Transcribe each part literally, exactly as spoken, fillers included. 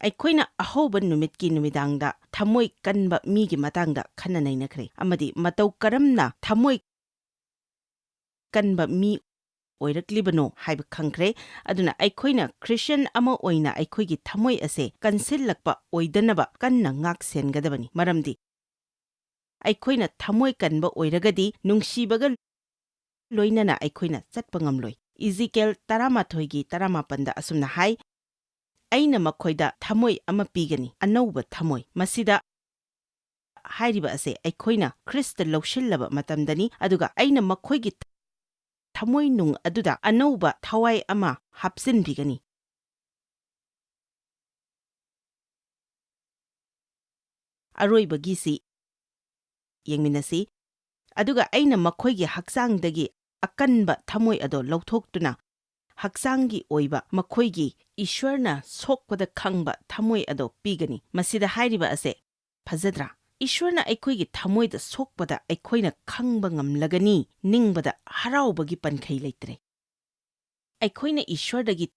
ꯑꯩꯈꯣꯏꯅ ꯑꯍꯧꯕ ꯅꯨꯃꯤꯠꯀꯤ ꯅꯨꯃꯤꯗꯥꯡꯗ ꯊꯃꯣꯏ ꯀꯟꯕ ꯃꯤꯒꯤ ꯃꯇꯥꯡꯗ ꯈꯟꯅ ꯅꯩꯅꯈ꯭ꯔꯦ ꯑꯃꯗꯤ ꯃꯇꯧ ꯀꯔꯝꯅ ꯊꯃꯣꯏ ꯀꯟꯕ ꯃꯤ ꯑꯣꯏꯔꯛꯂꯤꯕꯅꯣ ꯍꯥꯏꯕ ꯈꯪꯈ꯭ꯔꯦ꯫ ꯑꯗꯨꯅ ꯑꯩꯈꯣꯏꯅ ꯈ꯭ꯔꯤꯁꯇꯤꯌꯥꯟ ꯑꯃ ꯑꯣꯏꯅ ꯑꯩꯈꯣꯏꯒꯤ ꯊꯃꯣꯏ ꯑꯁꯦ ꯀꯟꯁꯤꯜꯂꯛꯄ ꯑꯣꯏꯗꯅꯕ ꯀꯟꯅ ꯉꯥꯛ ꯁꯦꯟꯒꯗꯕꯅꯤ, ꯃꯔꯝꯗꯤ ꯑꯩꯈꯣꯏꯅ ꯊꯃꯣꯏ ꯀꯟꯕ ꯑꯣꯏꯔꯒꯗꯤ ꯅꯨꯡꯁꯤꯕꯒ ꯂꯣꯏꯅꯅ ꯑꯩꯈꯣꯏꯅ ꯆꯠꯄ ꯉꯝꯂꯣꯏ꯫ ꯏꯖꯤꯀꯦꯜ ꯇꯔꯥꯃꯥꯊꯣꯏꯒꯤ ꯇꯔꯥꯃꯥꯄꯟꯗ ꯑꯁꯨꯝꯅ ꯍꯥꯏ, "ꯑꯩꯅ ꯃꯈꯣꯏꯗ ꯊꯃꯣꯏ ꯑꯃ ꯄꯤꯒꯅꯤ, ꯑꯅꯧꯕ ꯊꯃꯣꯏ"꯫ ꯃꯁꯤꯗ ꯍꯥꯏꯔꯤꯕ ꯑꯁꯦ ꯑꯩꯈꯣꯏꯅ ꯈ꯭ꯔꯤꯁꯇ ꯂꯧꯁꯤꯜꯂꯕ ꯃꯇꯝꯗꯅꯤ, ꯑꯗꯨꯒ "ꯑꯩꯅ ꯃꯈꯣꯏꯒꯤ ꯊꯃꯣꯏꯅꯨꯡ ꯑꯗꯨꯗ ꯑꯅꯧꯕ ꯊꯋꯥꯏ ꯑꯃ ꯍꯥꯞꯆꯤꯟꯕꯤꯒꯅꯤ"꯫ ꯑꯔꯣꯏꯕꯒꯤꯁꯤ ꯌꯦꯡꯃꯤꯟꯅꯁꯤ꯫ "ꯑꯗꯨꯒ ꯑꯩꯅ ꯃꯈꯣꯏꯒꯤ ꯍꯛꯆꯥꯡꯗꯒꯤ ꯑꯀꯟꯕ ꯊꯃꯣꯏ ꯑꯗꯣ ꯂꯧꯊꯣꯛꯇꯨꯅ, ꯍꯛꯆꯥꯡꯒꯤ ꯑꯣꯏꯕ ꯃꯈꯣꯏꯒꯤ ꯏꯁ꯭ꯋꯔꯅ ꯁꯣꯛꯄꯗ ꯈꯪꯕ ꯊꯃꯣꯏ ꯑꯗꯣ ꯄꯤꯒꯅꯤ"꯫ ꯃꯁꯤꯗ ꯍꯥꯏꯔꯤꯕ ꯑꯁꯦ ꯐꯖꯗ꯭ꯔꯥ? ꯏꯁ꯭ꯋꯔꯅ ꯑꯩꯈꯣꯏꯒꯤ ꯊꯃꯣꯏꯗ ꯁꯣꯛꯄꯗ ꯑꯩꯈꯣꯏꯅ ꯈꯪꯕ ꯉꯝꯂꯒꯅꯤ ꯅꯤꯡꯕꯗ ꯍꯔꯥꯎꯕꯒꯤ ꯄꯟꯈꯩ ꯂꯩꯇ꯭ꯔꯦ꯫ ꯑꯩꯈꯣꯏꯅ ꯏꯁ꯭ꯋꯔꯗꯒꯤ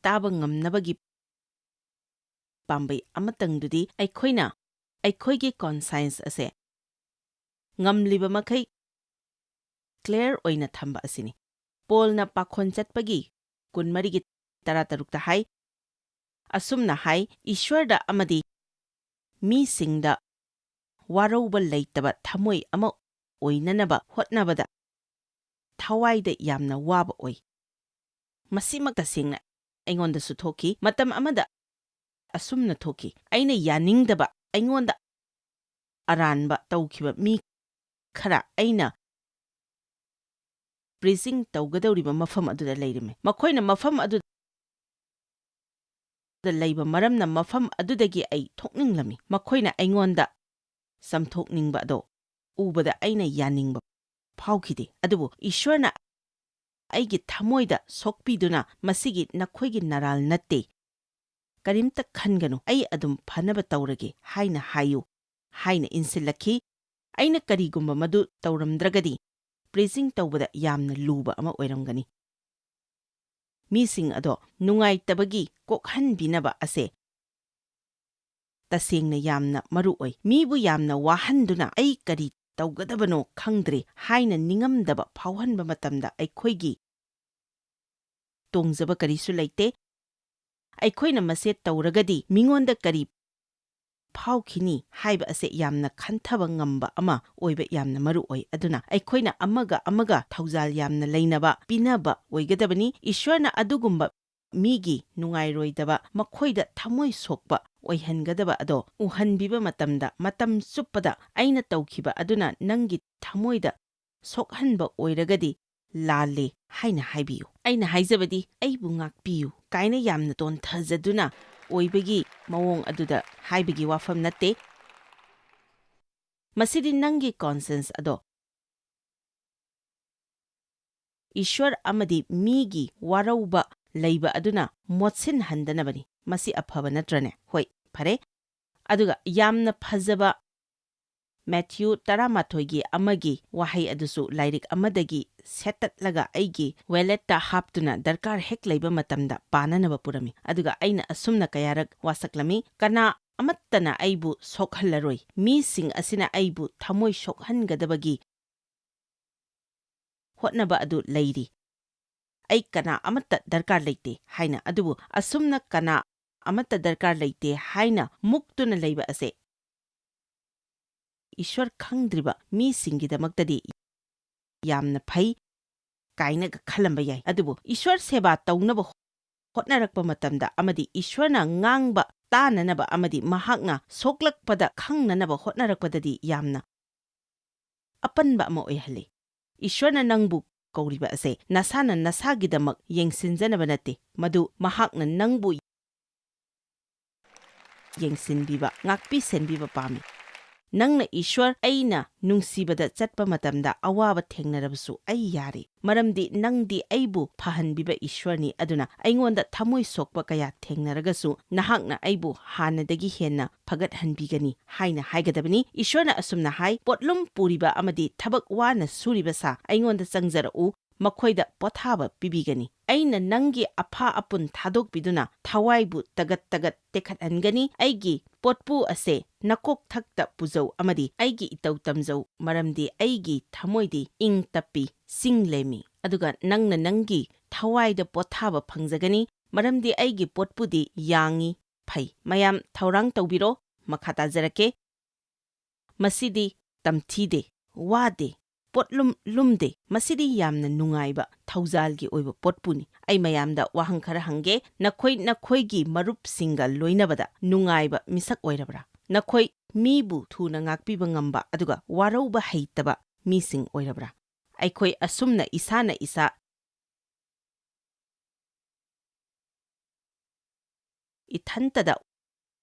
ꯇꯥꯕ ꯉꯝꯅꯕꯒꯤ ꯄꯥꯝꯕꯩ ꯑꯃꯇꯪꯗꯨꯗꯤ ꯑꯩꯈꯣꯏꯅ ꯑꯩꯈꯣꯏꯒꯤ conscience ꯑꯁꯦ ꯉꯝꯂꯤꯕ ꯃꯈꯩ clear ꯑꯣꯏꯅ ꯊꯝꯕ ꯑꯁꯤꯅꯤ꯫ ꯄꯣꯜꯅ ꯄꯥꯈꯣꯟ ꯆꯠꯄꯒꯤ ꯀꯨꯟꯃꯔꯤꯒꯤ ꯇꯔꯥꯇꯔꯨꯛꯇ ꯍꯥꯏ, ꯑꯁꯨꯝꯅ ꯍꯥꯏ, "ꯏꯁ꯭ꯋꯔꯗ ꯑꯃꯗꯤ ꯃꯤꯁꯤꯡꯗ ꯋꯥꯔꯧꯕ ꯂꯩꯇꯕ ꯊꯃꯣꯏ ꯑꯃ ꯑꯣꯏꯅꯅꯕ ꯍꯣꯠꯅꯕꯗ ꯊꯋꯥꯏꯗ ꯌꯥꯝꯅ ꯋꯥꯕ ꯑꯣꯏ"꯫ ꯃꯁꯤꯃꯛ ꯇꯁꯦꯡꯅ ꯑꯩꯉꯣꯟꯗꯁꯨ ꯊꯣꯛꯈꯤ꯫ ꯃꯇꯝ ꯑꯃꯗ ꯑꯁꯨꯝꯅ ꯊꯣꯛꯈꯤ꯫ ꯑꯩꯅ ꯌꯥꯅꯤꯡꯗꯕ, ꯑꯩꯉꯣꯟꯗ ꯑꯔꯥꯟꯕ ꯇꯧꯈꯤꯕ ꯃꯤ ꯈꯔ ꯑꯩꯅ preaching ꯇꯧꯒꯗꯧꯔꯤꯕ ꯃꯐꯝ ꯑꯗꯨꯗ ꯂꯩꯔꯝꯃꯤ꯫ ꯃꯈꯣꯏꯅ ꯃꯐꯝ ꯑꯗꯨꯗ ꯂꯩꯕ ꯃꯔꯝꯅ ꯃꯐꯝ ꯑꯗꯨꯗꯒꯤ ꯑꯩ ꯊꯣꯛꯅꯤꯡꯂꯝꯃꯤ꯫ ꯃꯈꯣꯏꯅ ꯑꯩꯉꯣꯟꯗ ꯆꯥꯝꯊꯣꯛꯅꯤꯡꯕ ꯑꯗꯣ ꯎꯕꯗ ꯑꯩꯅ ꯌꯥꯅꯤꯡꯕ ꯐꯥꯎꯈꯤꯗꯦ꯫ ꯑꯗꯨꯕꯨ ꯏꯁ꯭ꯋꯔꯅ ꯑꯩꯒꯤ ꯊꯃꯣꯏꯗ ꯁꯣꯛꯄꯤꯗꯨꯅ "ꯃꯁꯤꯒꯤ ꯅꯈꯣꯏꯒꯤ ꯅꯔꯥꯜ ꯅꯠꯇꯦ, ꯀꯔꯤꯝꯇ ꯈꯟꯒꯅꯨ, ꯑꯩ ꯑꯗꯨꯝ ꯐꯅꯕ ꯇꯧꯔꯒꯦ" ꯍꯥꯏꯅ ꯍꯥꯏꯌꯨ ꯍꯥꯏꯅ ꯏꯟꯁꯤꯜꯂꯛꯈꯤ꯫ ꯑꯩꯅ ꯀꯔꯤꯒꯨꯝꯕ ꯃꯗꯨ ꯇꯧꯔꯝꯗ꯭ꯔꯒꯗꯤ preaching ꯇꯧꯕꯗ ꯌꯥꯝꯅ ꯂꯨꯕ ꯑꯃ ꯑꯣꯏꯔꯝꯒꯅꯤ꯫ ꯃꯤꯁꯤꯡ ꯑꯗꯣ ꯅꯨꯡꯉꯥꯏꯇꯕꯒꯤ ꯀꯣꯛꯍꯟꯕꯤꯅꯕ ꯑꯁꯦ ꯇꯁꯦꯡꯅ ꯌꯥꯝꯅ ꯃꯔꯨ ꯑꯣꯏ꯫ ꯃꯤꯕꯨ ꯌꯥꯝꯅ ꯋꯥꯍꯟꯗꯨꯅ ꯑꯩ ꯀꯔꯤ ꯇꯧꯒꯗꯕꯅꯣ ꯈꯪꯗ꯭ꯔꯦ ꯍꯥꯏꯅ ꯅꯤꯡꯉꯝꯗꯕ ꯐꯥꯎꯍꯟꯕ ꯃꯇꯝꯗ ꯑꯩꯈꯣꯏꯒꯤ ꯇꯣꯡꯖꯕ ꯀꯔꯤꯁꯨ ꯂꯩꯇꯦ꯫ ꯑꯩꯈꯣꯏꯅ ꯃꯁꯦ ꯇꯧꯔꯒꯗꯤ ꯃꯤꯉꯣꯟꯗ ꯀꯔꯤ ꯐꯥꯎꯈꯤꯅꯤ ꯍꯥꯏꯕ ꯑꯁꯦ ꯌꯥꯝꯅ ꯈꯟꯊꯕ ꯉꯝꯕ ꯑꯃ ꯑꯣꯏꯕ ꯌꯥꯝꯅ ꯃꯔꯨ ꯑꯣꯏ꯫ ꯑꯗꯨꯅ ꯑꯩꯈꯣꯏꯅ ꯑꯃꯒ ꯑꯃꯒ ꯊꯧꯖꯥꯜ ꯌꯥꯝꯅ ꯂꯩꯅꯕ, ꯄꯤꯅꯕ ꯑꯣꯏꯒꯗꯕꯅꯤ꯫ ꯏꯁ꯭ꯋꯔꯅ ꯑꯗꯨꯒꯨꯝꯕ ꯃꯤꯒꯤ ꯅꯨꯡꯉꯥꯏꯔꯣꯏꯗꯕ, ꯃꯈꯣꯏꯗ ꯊꯃꯣꯏ ꯁꯣꯛꯄ ꯑꯣꯏꯍꯟꯒꯗꯕ ꯑꯗꯣ ꯎꯍꯟꯕꯤꯕ ꯃꯇꯝꯗ, ꯃꯇꯝ ꯆꯨꯞꯄꯗ ꯑꯩꯅ ꯇꯧꯈꯤꯕ ꯑꯗꯨꯅ ꯅꯪꯒꯤ ꯊꯃꯣꯏꯗ ꯁꯣꯛꯍꯟꯕ ꯑꯣꯏꯔꯒꯗꯤ ꯂꯥꯜꯂꯦ ꯍꯥꯏꯅ ꯍꯥꯏꯕꯤꯌꯨ꯫ ꯑꯩꯅ ꯍꯥꯏꯖꯕꯗꯤ, "ꯑꯩꯕꯨ ꯉꯥꯛꯄꯤꯌꯨ" ꯀꯥꯏꯅ ꯌꯥꯝꯅ ꯇꯣꯟꯊꯖꯗꯨꯅ ꯑꯣꯏꯕꯒꯤ ꯃꯑꯣꯡ ꯑꯗꯨꯗ ꯍꯥꯏꯕꯒꯤ ꯋꯥꯐꯝ ꯅꯠꯇꯦ꯫ ꯃꯁꯤꯗꯤ ꯅꯪꯒꯤ conscience ꯑꯗꯣ ꯏꯁ꯭ꯋꯔ ꯑꯃꯗꯤ ꯃꯤꯒꯤ ꯋꯥꯔꯧꯕ ꯂꯩꯕ ꯑꯗꯨꯅ ꯃꯣꯠꯁꯤꯟꯍꯟꯗꯅꯕꯅꯤ꯫ ꯃꯁꯤ ꯑꯐꯕ ꯅꯠꯇ꯭ꯔꯅꯦ? ꯍꯣꯏ, ꯐꯔꯦ꯫ ꯑꯗꯨꯒ ꯌꯥꯝꯅ ꯐꯖꯕ ꯃꯦꯊ꯭ꯌꯨ ꯇꯔꯥꯃꯥꯊꯣꯏꯒꯤ ꯑꯃꯒꯤ ꯋꯥꯍꯩ ꯑꯗꯨꯁꯨ ꯂꯥꯏꯔꯤꯛ ꯑꯃꯗꯒꯤ ꯁꯦꯠꯇꯠꯂꯒ ꯑꯩꯒꯤ walletꯇ ꯍꯥꯞꯇꯨꯅ ꯗꯔꯀꯥꯔ ꯍꯦꯛ ꯂꯩꯕ ꯃꯇꯝꯗ ꯄꯥꯅꯅꯕ ꯄꯨꯔꯝꯃꯤ꯫ ꯑꯗꯨꯒ ꯑꯩꯅ ꯑꯁꯨꯝꯅ ꯀꯌꯥꯔꯛ ꯋꯥꯁꯛꯂꯝꯃꯤ, "ꯀꯅꯥ ꯑꯃꯠꯇꯅ ꯑꯩꯕꯨ ꯁꯣꯛꯍꯜꯂꯔꯣꯏ꯫ ꯃꯤꯁꯤꯡ ꯑꯁꯤꯅ ꯑꯩꯕꯨ ꯊꯃꯣꯏ ꯁꯣꯛꯍꯟꯒꯗꯕꯒꯤ ꯍꯣꯠꯅꯕ ꯑꯗꯨ ꯂꯩꯔꯤ꯫ ꯑꯩ ꯀꯅꯥ ꯑꯃꯠꯇ ꯗꯔꯀꯥꯔ ꯂꯩꯇꯦ" ꯍꯥꯏꯅ꯫ ꯑꯗꯨꯕꯨ ꯑꯁꯨꯝꯅ "ꯀꯅꯥ ꯑꯃꯠꯇ ꯗꯔꯀꯥꯔ ꯂꯩꯇꯦ" ꯍꯥꯏꯅ ꯃꯨꯛꯇꯨꯅ ꯂꯩꯕ ꯑꯁꯦ ꯏꯁ꯭ꯋꯔ ꯈꯪꯗ꯭ꯔꯤꯕ ꯃꯤꯁꯤꯡꯒꯤꯗꯃꯛꯇꯗꯤ ꯌꯥꯝꯅ ꯐꯩ ꯀꯥꯏꯅꯒ ꯈꯜꯂꯝꯕ ꯌꯥꯏ꯫ ꯑꯗꯨꯕꯨ ꯏꯁ꯭ꯋꯔ ꯁꯦꯕꯥ ꯇꯧꯅꯕ ꯍꯣꯠꯅꯔꯛꯄ ꯃꯇꯝꯗ ꯑꯃꯗꯤ ꯏꯁ꯭ꯋꯔꯅ ꯉꯥꯡꯕ ꯇꯥꯅꯅꯕ ꯑꯃꯗꯤ ꯃꯍꯥꯛꯅ ꯁꯣꯛꯂꯛꯄꯗ ꯈꯪꯅꯅꯕ ꯍꯣꯠꯅꯔꯛꯄꯗꯗꯤ ꯌꯥꯝꯅ ꯑꯄꯟꯕ ꯑꯃ ꯑꯣꯏꯍꯜꯂꯤ꯫ ꯏꯁ꯭ꯋꯔꯅ ꯅꯪꯕꯨ ꯀꯧꯔꯤꯕ ꯑꯁꯦ ꯅꯁꯥꯅ ꯅꯁꯥꯒꯤꯗꯃꯛ ꯌꯦꯡꯁꯤꯟꯖꯅꯕ ꯅꯠꯇꯦ, ꯃꯗꯨ ꯃꯍꯥꯛꯅ ꯅꯪꯕꯨ ꯌꯦꯡꯁꯤꯟꯕꯤꯕ, ꯉꯥꯛꯄꯤ ꯁꯦꯟꯕꯤꯕ ꯄꯥꯝꯃꯤ꯫ ꯅꯪꯅ ꯏꯁ꯭ꯋꯔ ꯑꯩꯅ ꯅꯨꯡꯁꯤꯕꯗ ꯆꯠꯄ ꯃꯇꯝꯗ ꯑꯋꯥꯕ ꯊꯦꯡꯅꯔꯕꯁꯨ ꯑꯩ ꯌꯥꯔꯤ, ꯃꯔꯝꯗꯤ ꯅꯪꯗꯤ ꯑꯩꯕꯨ ꯐꯍꯟꯕꯤꯕ ꯏꯁ꯭ꯋꯔꯅꯤ꯫ ꯑꯗꯨꯅ ꯑꯩꯉꯣꯟꯗ ꯊꯃꯣꯏ ꯁꯣꯛꯄ ꯀꯌꯥ ꯊꯦꯡꯅꯔꯒꯁꯨ ꯅꯍꯥꯛꯅ ꯑꯩꯕꯨ ꯍꯥꯟꯅꯗꯒꯤ ꯍꯦꯟꯅ ꯐꯒꯠꯍꯟꯕꯤꯒꯅꯤ ꯍꯥꯏꯅ ꯍꯥꯏꯒꯗꯕꯅꯤ꯫ ꯏꯁ꯭ꯋꯔꯅ ꯑꯁꯨꯝꯅ ꯍꯥꯏ, "ꯄꯣꯠꯂꯨꯝ ꯄꯨꯔꯤꯕ ꯑꯃꯗꯤ ꯊꯕꯛ ꯋꯥꯅ ꯁꯨꯔꯤꯕ ꯁꯥ, ꯑꯩꯉꯣꯟꯗ ꯆꯪꯖꯔꯛꯎ, ꯃꯈꯣꯏꯗ ꯄꯣꯊꯥꯕ ꯄꯤꯕꯤꯒꯅꯤ꯫ ꯑꯩꯅ ꯅꯪꯒꯤ ꯑꯐꯥ ꯑꯄꯨꯟ ꯊꯥꯗꯣꯛꯄꯤꯗꯨꯅ ꯊꯋꯥꯏꯕꯨ ꯇꯒꯠ ꯇꯒꯠ ꯇꯦꯛꯈꯠꯍꯟꯒꯅꯤ꯫ ꯑꯩꯒꯤ ꯄꯣꯠꯄꯨ ꯑꯁꯦ ꯅꯀꯣꯛꯊꯛꯇ ꯄꯨꯖꯧ ꯑꯃꯗꯤ ꯑꯩꯒꯤ ꯏꯇꯧ ꯇꯝꯖꯧ, ꯃꯔꯝꯗꯤ ꯑꯩꯒꯤ ꯊꯃꯣꯏꯗꯤ ꯏꯪ ꯇꯞꯄꯤ, ꯆꯤꯡ ꯂꯦꯝꯃꯤ꯫ ꯑꯗꯨꯒ ꯅꯪꯅ ꯅꯪꯒꯤ ꯊꯋꯥꯏꯗ ꯄꯣꯊꯥꯕ ꯐꯪꯖꯒꯅꯤ, ꯃꯔꯝꯗꯤ ꯑꯩꯒꯤ ꯄꯣꯠꯄꯨꯗꯤ ꯌꯥꯡꯏ, ꯐꯩ꯫ ꯃꯌꯥꯝ ꯊꯧꯔꯥꯡ ꯇꯧꯕꯤꯔꯣ, ꯃꯈꯥ ꯇꯥꯖꯔꯛꯀꯦ꯫ ꯃꯁꯤꯗꯤ ꯇꯝꯊꯤꯗꯦ, ꯋꯥꯗꯦ, ꯄꯣꯠꯂꯨꯝ ꯂꯨꯝꯗꯦ꯫ ꯃꯁꯤꯗꯤ ꯌꯥꯝꯅ ꯅꯨꯡꯉꯥꯏꯕ, ꯊꯧꯖꯥꯜꯒꯤ ꯑꯣꯏꯕ ꯄꯣꯠꯄꯨꯅꯤ꯫ ꯑꯩ ꯃꯌꯥꯝꯗ ꯋꯥꯍꯪ ꯈꯔ ꯍꯪꯒꯦ꯫ ꯅꯈꯣꯏ ꯅꯈꯣꯏꯒꯤ ꯃꯔꯨꯞꯁꯤꯡꯒ ꯂꯣꯏꯅꯕꯗ ꯅꯨꯡꯉꯥꯏꯕ ꯃꯤꯁꯛ ꯑꯣꯏꯔꯕ꯭ꯔꯥ? ꯅꯈꯣꯏ ꯃꯤꯕꯨ ꯊꯨꯅ ꯉꯥꯛꯄꯤꯕ ꯉꯝꯕ ꯑꯗꯨꯒ ꯋꯥꯔꯧꯕ ꯍꯩꯇꯕ ꯃꯤꯁꯤꯡ ꯑꯣꯏꯔꯕ꯭ꯔꯥ? ꯑꯩꯈꯣꯏ ꯑꯁꯨꯝꯅ ꯏꯁꯥꯅ ꯏꯁꯥ ꯏꯊꯟꯇꯗ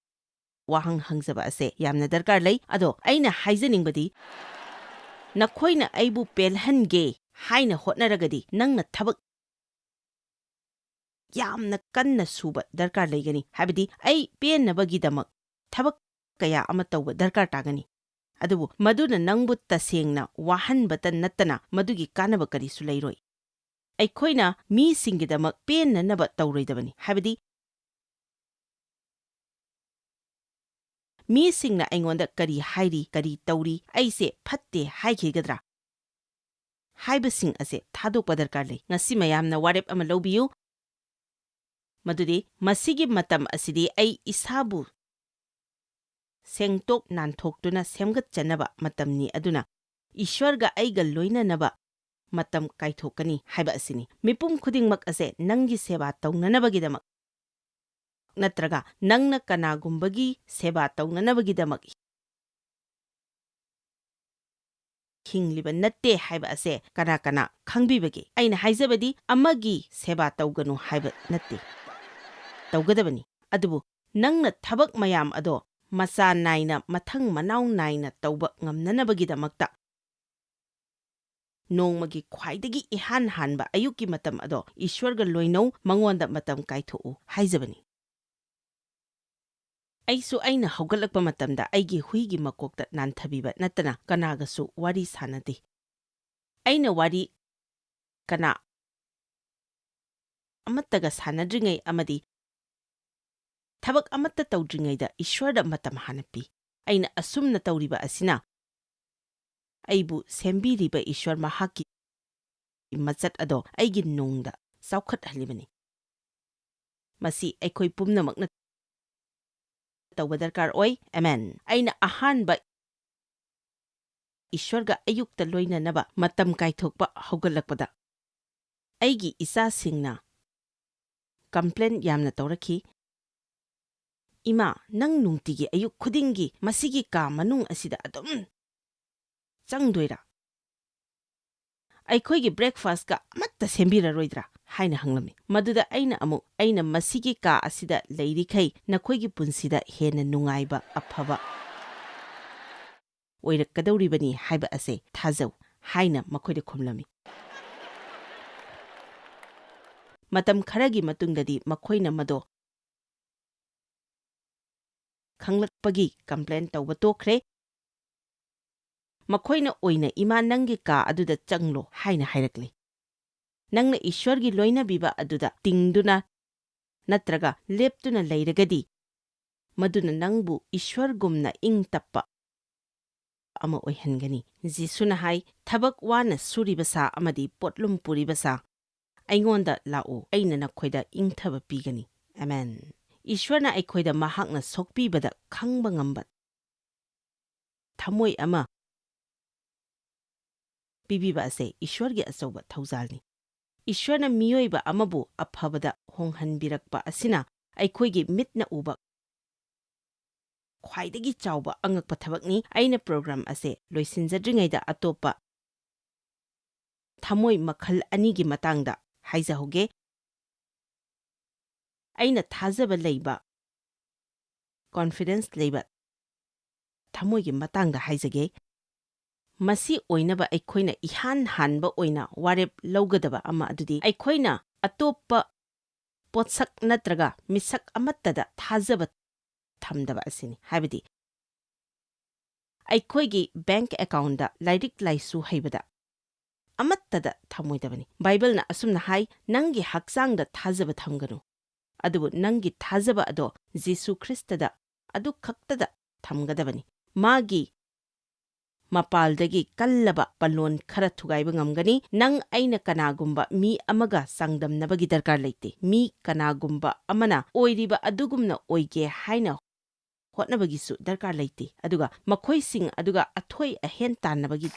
ꯋꯥꯍꯪ ꯍꯪꯖꯕ ꯑꯁꯦ ꯌꯥꯝꯅ ꯗꯔꯀꯥꯔ ꯂꯩ꯫ ꯑꯗꯣ ꯑꯩꯅ ꯍꯥꯏꯖꯅꯤꯡꯕꯗꯤ, ꯅꯈꯣꯏꯅ ꯑꯩꯕꯨ ꯄꯦꯜꯍꯟꯒꯦ ꯍꯥꯏꯅ ꯍꯣꯠꯅꯔꯒꯗꯤ, ꯅꯪꯅ ꯊꯕꯛ ꯌꯥꯝꯅ ꯀꯟꯅ ꯁꯨꯕ ꯗꯔꯀꯥꯔ ꯂꯩꯒꯅꯤ꯫ ꯍꯥꯏꯕꯗꯤ, ꯑꯩ ꯄꯦꯟꯅꯕꯒꯤꯗꯃꯛ ꯊꯕꯛ ꯀꯌꯥ ꯑꯃ ꯇꯧꯕ ꯗꯔꯀꯥꯔ ꯇꯥꯒꯅꯤ꯫ ꯑꯗꯨꯕꯨ ꯃꯗꯨꯅ ꯅꯪꯕꯨ ꯇꯁꯦꯡꯅ ꯋꯥꯍꯟꯕꯇ ꯅꯠꯇꯅ ꯃꯗꯨꯒꯤ ꯀꯥꯟꯅꯕ ꯀꯔꯤꯁꯨ ꯂꯩꯔꯣꯏ꯫ ꯑꯩꯈꯣꯏꯅ ꯃꯤꯁꯤꯡꯒꯤꯗꯃꯛ ꯄꯦꯟꯅꯅꯕ ꯇꯧꯔꯣꯏꯗꯕꯅꯤ꯫ ꯍꯥꯏꯕꯗꯤ, ꯃꯤꯁꯤꯡꯅ ꯑꯩꯉꯣꯟꯗ ꯀꯔꯤ ꯍꯥꯏꯔꯤ, ꯀꯔꯤ ꯇꯧꯔꯤ, ꯑꯩꯁꯦ ꯐꯠꯇꯦ ꯍꯥꯏꯈꯤꯒꯗ꯭ꯔꯥ ꯍꯥꯏꯕꯁꯤꯡ ꯑꯁꯦ ꯊꯥꯗꯣꯛꯄ ꯗꯔꯀꯥꯔ ꯂꯩ꯫ ꯉꯁꯤ ꯃꯌꯥꯝꯅ ꯋꯥꯔꯦꯞ ꯑꯃ ꯂꯧꯕꯤꯌꯨ, ꯃꯗꯨꯗꯤ ꯃꯁꯤꯒꯤ ꯃꯇꯝ ꯑꯁꯤꯗꯤ ꯑꯩ ꯏꯁꯥꯕꯨ ꯁꯦꯡꯇꯣꯛ ꯅꯥꯟꯊꯣꯛꯇꯨꯅ ꯁꯦꯝꯒꯠꯆꯅꯕ ꯃꯇꯝꯅꯤ, ꯑꯗꯨꯅ ꯏꯁ꯭ꯋꯔꯒ ꯑꯩꯒ ꯂꯣꯏꯅꯅꯕ ꯃꯇꯝ ꯀꯥꯏꯊꯣꯛꯀꯅꯤ ꯍꯥꯏꯕ ꯑꯁꯤꯅꯤ꯫ ꯃꯤꯄꯨꯝ ꯈꯨꯗꯤꯡꯃꯛ ꯑꯁꯦ ꯅꯪꯒꯤ ꯁꯦꯕꯥ ꯇꯧꯅꯅꯕꯒꯤꯗꯃꯛ ꯅꯠꯇ꯭ꯔꯒ ꯅꯪꯅ ꯀꯅꯥꯒꯨꯝꯕꯒꯤ ꯁꯦꯕꯥ ꯇꯧꯅꯅꯕꯒꯤꯗꯃꯛ ꯍꯤꯡꯂꯤꯕ ꯅꯠꯇꯦ ꯍꯥꯏꯕ ꯑꯁꯦ ꯀꯅꯥ ꯀꯅꯥ ꯈꯪꯕꯤꯕꯒꯦ? ꯑꯩꯅ ꯍꯥꯏꯖꯕꯗꯤ ꯑꯃꯒꯤ ꯁꯦꯕꯥ ꯇꯧꯒꯅꯨ ꯍꯥꯏꯕ ꯅꯠꯇꯦ, ꯇꯧꯒꯗꯕꯅꯤ꯫ ꯑꯗꯨꯕꯨ ꯅꯪꯅ ꯊꯕꯛ ꯃꯌꯥꯝ ꯑꯗꯣ ꯃꯆꯥ ꯅꯥꯏꯅ, ꯃꯊꯪ ꯃꯅꯥꯎ ꯅꯥꯏꯅ ꯇꯧꯕ ꯉꯝꯅꯅꯕꯒꯤꯗꯃꯛꯇ ꯅꯣꯡꯃꯒꯤ ꯈ꯭ꯋꯥꯏꯗꯒꯤ ꯏꯍꯥꯟ ꯍꯥꯟꯕ ꯑꯌꯨꯛꯀꯤ ꯃꯇꯝ ꯑꯗꯣ ꯏꯁ꯭ꯋꯔꯒ ꯂꯣꯏꯅꯧ, ꯃꯉꯣꯟꯗ ꯃꯇꯝ ꯀꯥꯏꯊꯣꯛꯎ ꯍꯥꯏꯖꯕꯅꯤ꯫ ꯑꯩꯁꯨ ꯑꯩꯅ ꯍꯧꯒꯠꯂꯛꯄ ꯃꯇꯝꯗ ꯑꯩꯒꯤ ꯍꯨꯏꯒꯤ ꯃꯀꯣꯛꯇ ꯅꯥꯟꯊꯕꯤꯕ ꯅꯠꯇꯅ ꯀꯅꯥꯒꯁꯨ ꯋꯥꯔꯤ ꯁꯥꯅꯗꯦ꯫ ꯑꯩꯅ ꯋꯥꯔꯤ ꯀꯅꯥ ꯑꯃꯠꯇꯒ ꯁꯥꯟꯅꯗ꯭ꯔꯤꯉꯩ ꯑꯃꯗꯤ ꯊꯕꯛ ꯑꯃꯠꯇ ꯇꯧꯗ꯭ꯔꯤꯉꯩꯗ ꯏꯁ꯭ꯋꯔꯗ ꯃꯇꯝ ꯍꯥꯟꯅ ꯄꯤ꯫ ꯑꯩꯅ ꯑꯁꯨꯝꯅ ꯇꯧꯔꯤꯕ ꯑꯁꯤꯅ ꯑꯩꯕꯨ ꯁꯦꯝꯕꯤꯔꯤꯕ ꯏꯁ꯭ꯋꯔ ꯃꯍꯥꯛꯀꯤ ꯃꯆꯠ ꯑꯗꯣ ꯑꯩꯒꯤ ꯅꯨꯡꯗ ꯆꯥꯎꯈꯠꯍꯜꯂꯤꯕꯅꯤ꯫ ꯃꯁꯤ ꯑꯩꯈꯣꯏ ꯄꯨꯝꯅꯃꯛꯅ ꯇꯧꯕ ꯗꯔꯀꯥꯔ ꯑꯣꯏ꯫ ꯑꯃꯦꯟ꯫ ꯑꯩꯅ ꯑꯍꯥꯟꯕ ꯏꯁ꯭ꯋꯔꯒ ꯑꯌꯨꯛꯇ ꯂꯣꯏꯅꯅꯕ ꯃꯇꯝ ꯀꯥꯏꯊꯣꯛꯄ ꯍꯧꯒꯠꯂꯛꯄꯗ, ꯑꯩꯒꯤ ꯏꯆꯥꯁꯤꯡꯅ ꯀꯝꯄ꯭ꯂꯦꯟ ꯌꯥꯝꯅ ꯇꯧꯔꯛꯈꯤ, "ꯏꯃꯥ, ꯅꯪ ꯅꯨꯡꯇꯤꯒꯤ ꯑꯌꯨꯛ ꯈꯨꯗꯤꯡꯒꯤ ꯃꯁꯤꯒꯤ ꯀꯥ ꯃꯅꯨꯡ ꯑꯁꯤꯗ ꯑꯗꯨꯝ ꯆꯪꯗꯣꯏꯔꯥ? ꯑꯩꯈꯣꯏꯒꯤ ꯕ꯭ꯔꯦꯛꯐꯥꯁꯠꯀ ꯑꯃꯠꯇ ꯁꯦꯝꯕꯤꯔꯔꯣꯏꯗ꯭ꯔꯥ?" ꯍꯥꯏꯅ ꯍꯪꯂꯝꯃꯤ꯫ ꯃꯗꯨꯗ ꯑꯩꯅ ꯑꯃꯨꯛ, "ꯑꯩꯅ ꯃꯁꯤꯒꯤ ꯀꯥ ꯑꯁꯤꯗ ꯂꯩꯔꯤꯈꯩ ꯅꯈꯣꯏꯒꯤ ꯄꯨꯟꯁꯤꯗ ꯍꯦꯟꯅ ꯅꯨꯡꯉꯥꯏꯕ, ꯑꯐꯕ ꯑꯣꯏꯔꯛꯀꯗꯧꯔꯤꯕꯅꯤ ꯍꯥꯏꯕ ꯑꯁꯦ ꯊꯥꯖꯧ" ꯍꯥꯏꯅ ꯃꯈꯣꯏꯗ ꯈꯨꯝꯂꯝꯃꯤ꯫ ꯃꯇꯝ ꯈꯔꯒꯤ ꯃꯇꯨꯡꯗꯗꯤ ꯃꯈꯣꯏꯅ ꯃꯗꯣ ꯈꯪꯂꯛꯄꯒꯤ ꯀꯝꯄ꯭ꯂꯦꯟ ꯇꯧꯕ ꯇꯣꯛꯈ꯭ꯔꯦ꯫ ꯃꯈꯣꯏꯅ ꯑꯣꯏꯅ, "ꯏꯃꯥ, ꯅꯪꯒꯤ ꯀꯥ ꯑꯗꯨꯗ ꯆꯪꯂꯣ" ꯍꯥꯏꯅ ꯍꯥꯏꯔꯛꯂꯦ꯫ ꯅꯪꯅ ꯏꯁ꯭ꯋꯔꯒꯤ ꯂꯣꯏꯅꯕꯤꯕ ꯑꯗꯨꯗ ꯇꯤꯡꯗꯨꯅ ꯅꯠꯇ꯭ꯔꯒ ꯂꯦꯞꯇꯨꯅ ꯂꯩꯔꯒꯗꯤ, ꯃꯗꯨꯅ ꯅꯪꯕꯨ ꯏꯁ꯭ꯋꯔꯒꯨꯝꯅ ꯏꯪ ꯇꯞꯄ ꯑꯃ ꯑꯣꯏꯍꯟꯒꯅꯤ꯫ ꯖꯤꯁꯨꯅ ꯍꯥꯏ, "ꯊꯕꯛ ꯋꯥꯅ ꯁꯨꯔꯤꯕ ꯁꯥ ꯑꯃꯗꯤ ꯄꯣꯠꯂꯨꯝ ꯄꯨꯔꯤꯕ ꯁꯥ, ꯑꯩꯉꯣꯟꯗ ꯂꯥꯛꯎ, ꯑꯩꯅ ꯅꯈꯣꯏꯗ ꯏꯪꯊꯕ ꯄꯤꯒꯅꯤ"꯫ ꯑꯃꯦꯟ꯫ ꯏꯁ꯭ꯋꯔꯅ ꯑꯩꯈꯣꯏꯗ ꯃꯍꯥꯛꯅ ꯁꯣꯛꯄꯤꯕꯗ ꯈꯪꯕ ꯉꯝꯕ ꯊꯃꯣꯏ ꯑꯃ ꯄꯤꯕꯤꯕ ꯑꯁꯦ ꯏꯁ꯭ꯋꯔꯒꯤ ꯑꯆꯧꯕ ꯊꯧꯖꯥꯜꯅꯤ꯫ ꯏꯁ꯭ꯋꯔꯅ ꯃꯤꯑꯣꯏꯕ ꯑꯃꯕꯨ ꯑꯐꯕꯗ ꯍꯣꯡꯍꯟꯕꯤꯔꯛꯄ ꯑꯁꯤꯅ ꯑꯩꯈꯣꯏꯒꯤ ꯃꯤꯠꯅ ꯎꯕ ꯈ꯭ꯋꯥꯏꯗꯒꯤ ꯆꯥꯎꯕ ꯑꯉꯛꯄ ꯊꯕꯛꯅꯤ꯫ ꯑꯩꯅ ꯄ꯭ꯔꯣꯒ꯭ꯔꯥꯝ ꯑꯁꯦ ꯂꯣꯏꯁꯤꯟꯖꯗ꯭ꯔꯤꯉꯩꯗ ꯑꯇꯣꯞꯄ ꯊꯃꯣꯏ ꯃꯈꯜ ꯑꯅꯤꯒꯤ ꯃꯇꯥꯡꯗ ꯍꯥꯏꯖꯍꯧꯒꯦ꯫ ꯑꯩꯅ ꯊꯥꯖꯕ ꯂꯩꯕ, ꯀꯣꯟꯐꯤꯗꯦꯟꯁ ꯂꯩꯕ ꯊꯃꯣꯏꯒꯤ ꯃꯇꯥꯡꯗ ꯍꯥꯏꯖꯒꯦ꯫ ꯃꯁꯤ ꯑꯣꯏꯅꯕ ꯑꯩꯈꯣꯏꯅ ꯏꯍꯥꯟ ꯍꯥꯟꯕ ꯑꯣꯏꯅ ꯋꯥꯔꯦꯞ ꯂꯧꯒꯗꯕ ꯑꯃ ꯑꯗꯨꯗꯤ ꯑꯩꯈꯣꯏꯅ ꯑꯇꯣꯞꯄ ꯄꯣꯠꯁꯛ ꯅꯠꯇ꯭ꯔꯒ ꯃꯤꯁꯛ ꯑꯃꯠꯇꯗ ꯊꯥꯖꯕ ꯊꯝꯗꯕ ꯑꯁꯤꯅꯤ꯫ ꯍꯥꯏꯕꯗꯤ, ꯑꯩꯈꯣꯏꯒꯤ ꯕꯦꯡꯛ ꯑꯦꯀꯥꯎꯟꯗ, ꯂꯥꯏꯔꯤꯛ ꯂꯥꯏꯁꯨ ꯍꯩꯕꯗ, ꯑꯃꯠꯇꯗ ꯊꯝꯃꯣꯏꯗꯕꯅꯤ꯫ ꯕꯥꯏꯕꯜꯅ ꯑꯁꯨꯝꯅ ꯍꯥꯏ, "ꯅꯪꯒꯤ ꯍꯛꯆꯥꯡꯗ ꯊꯥꯖꯕ ꯊꯝꯒꯅꯨ, ꯑꯗꯨꯕꯨ ꯅꯪꯒꯤ ꯊꯥꯖꯕ ꯑꯗꯣ ꯖꯤꯁꯨ ꯈ꯭ꯔꯤꯁꯇꯗ ꯑꯗꯨ ꯈꯛꯇꯗ ꯊꯝꯒꯗꯕꯅꯤ꯫ ꯃꯥꯒꯤ ꯃꯄꯥꯜꯗꯒꯤ ꯀꯜꯂꯕ ꯄꯜꯂꯣꯟ ꯈꯔ ꯊꯨꯒꯥꯏꯕ ꯉꯝꯒꯅꯤ꯫ ꯅꯪ ꯑꯩꯅ ꯀꯅꯥꯒꯨꯝꯕ ꯃꯤ ꯑꯃꯒ ꯆꯥꯡꯗꯝꯅꯕꯒꯤ ꯗꯔꯀꯥꯔ ꯂꯩꯇꯦ꯫ ꯃꯤ ꯀꯅꯥꯒꯨꯝꯕ ꯑꯃꯅ ꯑꯣꯏꯔꯤꯕ ꯑꯗꯨꯒꯨꯝꯅ ꯑꯣꯏꯒꯦ ꯍꯥꯏꯅ ꯍꯣꯠꯅꯕꯒꯤꯁꯨ ꯗꯔꯀꯥꯔ ꯂꯩꯇꯦ꯫ ꯑꯗꯨꯒ ꯃꯈꯣꯏꯁꯤꯡ ꯑꯗꯨꯒ ꯑꯊꯣꯏ ꯑꯍꯦꯟ ꯇꯥꯟꯅꯕꯒꯤ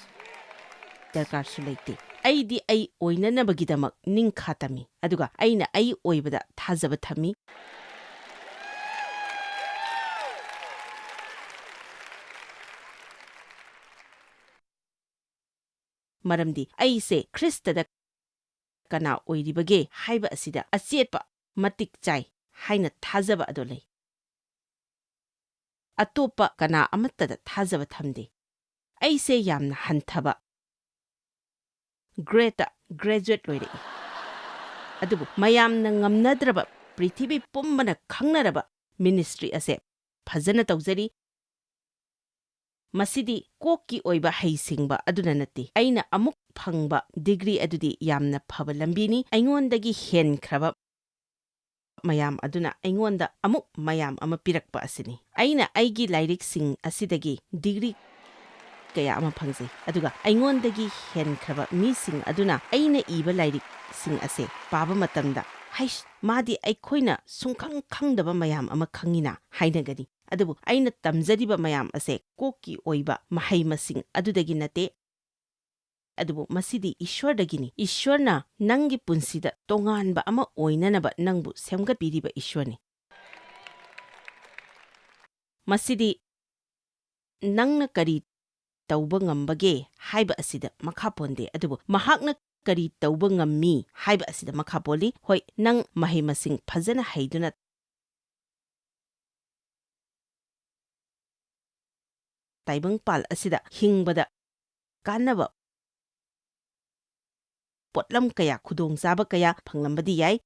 ꯗꯔꯀꯥꯔꯁꯨ ꯂꯩꯇꯦ꯫ ꯑꯩꯗꯤ ꯑꯩ ꯑꯣꯏꯅꯅꯕꯒꯤꯗꯃꯛ ꯅꯤꯡꯈꯥ ꯇꯝꯃꯤ, ꯑꯗꯨꯒ ꯑꯩꯅ ꯑꯩ ꯑꯣꯏꯕꯗ ꯊꯥꯖꯕ ꯊꯝꯃꯤ꯫ ꯃꯔꯝꯗꯤ ꯑꯩꯁꯦ ꯈ꯭ꯔꯤꯁꯇꯗ ꯀꯅꯥ ꯑꯣꯏꯔꯤꯕꯒꯦ ꯍꯥꯏꯕ ꯑꯁꯤꯗ ꯑꯆꯦꯠꯄ, ꯃꯇꯤꯛ ꯆꯥꯏ ꯍꯥꯏꯅ ꯊꯥꯖꯕ ꯑꯗꯨ ꯂꯩ꯫ ꯑꯇꯣꯞꯄ ꯀꯅꯥ ꯑꯃꯠꯇꯗ ꯊꯥꯖꯕ ꯊꯝꯗꯦ꯫ ꯑꯩꯁꯦ ꯌꯥꯝꯅ ꯍꯟꯊꯕ ꯒ꯭ꯔꯦꯗꯇ ꯒ꯭ꯔꯦꯖꯨꯑꯦꯠ ꯂꯣꯏꯔꯛꯏ꯫ ꯑꯗꯨꯕꯨ ꯃꯌꯥꯝꯅ ꯉꯝꯅꯗ꯭ꯔꯕ, ꯄ꯭ꯔꯤꯊꯤꯕꯤ ꯄꯨꯝꯕꯅ ꯈꯪꯅꯔꯕ ꯃꯤꯅꯤꯁꯇ꯭ꯔꯤ ꯑꯁꯦ ꯐꯖꯅ ꯇꯧꯖꯔꯤ꯫ ꯃꯁꯤꯗꯤ ꯀꯣꯛꯀꯤ ꯑꯣꯏꯕ ꯍꯩꯁꯤꯡꯕ ꯑꯗꯨꯅ ꯅꯠꯇꯦ꯫ ꯑꯩꯅ ꯑꯃꯨꯛ ꯐꯪꯕ ꯗꯤꯒ꯭ꯔꯤ ꯑꯗꯨꯗꯤ ꯌꯥꯝꯅ ꯐꯕ ꯂꯝꯕꯤꯅꯤ꯫ ꯑꯩꯉꯣꯟꯗꯒꯤ ꯍꯦꯟꯈ꯭ꯔꯕ ꯃꯌꯥꯝ ꯑꯗꯨꯅ ꯑꯩꯉꯣꯟꯗ ꯑꯃꯨꯛ ꯃꯌꯥꯝ ꯑꯃ ꯄꯤꯔꯛꯄ ꯑꯁꯤꯅꯤ꯫ ꯑꯩꯅ ꯑꯩꯒꯤ ꯂꯥꯏꯔꯤꯛꯁꯤꯡ ꯑꯁꯤꯗꯒꯤ ꯗꯤꯒ꯭ꯔꯤ ꯀꯌꯥ ꯑꯃ ꯐꯪꯖꯩ, ꯑꯗꯨꯒ ꯑꯩꯉꯣꯟꯗꯒꯤ ꯍꯦꯟꯈ꯭ꯔꯕ ꯃꯤꯁꯤꯡ ꯑꯗꯨꯅ ꯑꯩꯅ ꯏꯕ ꯂꯥꯏꯔꯤꯛꯁꯤꯡ ꯑꯁꯦ ꯄꯥꯕ ꯃꯇꯝꯗ, "ꯍꯩꯁ, ꯃꯥꯗꯤ ꯑꯩꯈꯣꯏꯅ ꯁꯨꯡꯈꯪ ꯈꯪꯗꯕ ꯃꯌꯥꯝ ꯑꯃ ꯈꯪꯉꯤꯅ" ꯍꯥꯏꯅꯒꯅꯤ꯫ ꯑꯗꯨꯕꯨ ꯑꯩꯅ ꯇꯝꯖꯔꯤꯕ ꯃꯌꯥꯝ ꯑꯁꯦ ꯀꯣꯛꯀꯤ ꯑꯣꯏꯕ ꯃꯍꯩ ꯃꯁꯤꯡ ꯑꯗꯨꯗꯒꯤ ꯅꯠꯇꯦ, ꯑꯗꯨꯕꯨ ꯃꯁꯤꯗꯤ ꯏꯁ꯭ꯋꯔꯗꯒꯤꯅꯤ꯫ ꯏꯁ꯭ꯋꯔꯅ ꯅꯪꯒꯤ ꯄꯨꯟꯁꯤꯗ ꯇꯣꯉꯥꯟꯕ ꯑꯃ ꯑꯣꯏꯅꯅꯕ ꯅꯪꯕꯨ ꯁꯦꯝꯒꯠꯄꯤꯔꯤꯕ ꯏꯁ꯭ꯋꯔꯅꯤ꯫ ꯃꯁꯤꯗꯤ ꯅꯪꯅ ꯀꯔꯤ ꯇꯧꯕ ꯉꯝꯕꯒꯦ ꯍꯥꯏꯕ ꯑꯁꯤꯗ ꯃꯈꯥ ꯄꯣꯟꯗꯦ, ꯑꯗꯨꯕꯨ ꯃꯍꯥꯛꯅ ꯀꯔꯤ ꯇꯧꯕ ꯉꯝꯃꯤ ꯍꯥꯏꯕ ꯑꯁꯤꯗ ꯃꯈꯥ ꯄꯣꯜꯂꯤ꯫ ꯍꯣꯏ, ꯅꯪ ꯃꯍꯩ ꯃꯁꯤꯡ ꯐꯖꯅ ꯍꯩꯗꯨꯅ ꯇꯥꯏꯕꯪꯄꯥꯜ ꯑꯁꯤꯗ ꯍꯤꯡꯕꯗ ꯀꯥꯟꯅꯕ ꯄꯣꯠꯂꯝ ꯀꯌꯥ, ꯈꯨꯗꯣꯡꯆꯥꯕ ꯀꯌꯥ ꯐꯪꯂꯝꯕꯗꯤ ꯌꯥꯏ꯫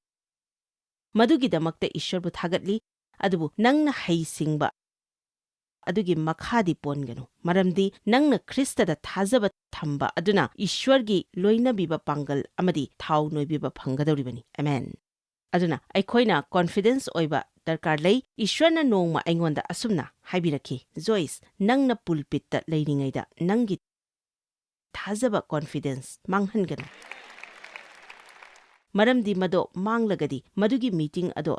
ꯃꯗꯨꯒꯤꯗꯃꯛꯇ ꯏꯁ꯭ꯋꯔꯕꯨ ꯊꯥꯒꯠꯂꯤ꯫ ꯑꯗꯨꯕꯨ ꯅꯪꯅ ꯍꯩꯁꯤꯡꯕ ꯑꯗꯨꯒꯤ ꯃꯈꯥꯗꯤ ꯄꯣꯟꯒꯅꯨ, ꯃꯔꯝꯗꯤ ꯅꯪꯅ ꯈ꯭ꯔꯤꯁꯇꯗ ꯊꯥꯖꯕ ꯊꯝꯕ ꯑꯗꯨꯅ ꯏꯁ꯭ꯋꯔꯒꯤ ꯂꯣꯏꯅꯕꯤꯕ ꯄꯥꯡꯒꯜ ꯑꯃꯗꯤ ꯊꯥꯎ ꯅꯣꯏꯕꯤꯕ ꯐꯪꯒꯗꯧꯔꯤꯕꯅꯤ꯫ ꯑꯃꯦꯟ꯫ ꯑꯗꯨꯅ ꯑꯩꯈꯣꯏꯅ confidence ꯑꯣꯏꯕ ꯗꯔꯀꯥꯔ ꯂꯩ꯫ ꯏꯁ꯭ꯋꯔꯅ ꯅꯣꯡꯃ ꯑꯩꯉꯣꯟꯗ ꯑꯁꯨꯝꯅ ꯍꯥꯏꯕꯤꯔꯛꯈꯤ, "ꯖꯣꯏꯁ, ꯅꯪꯅ ꯄꯨꯜꯄꯤꯠꯇ ꯂꯩꯔꯤꯉꯩꯗ ꯅꯪꯒꯤ ꯊꯥꯖꯕ, confidence, ꯃꯥꯡꯍꯟꯒꯅꯨ꯫ ꯃꯔꯝꯗꯤ ꯃꯗꯣ ꯃꯥꯡꯂꯒꯗꯤ ꯃꯗꯨꯒꯤ meeting ꯑꯗꯣ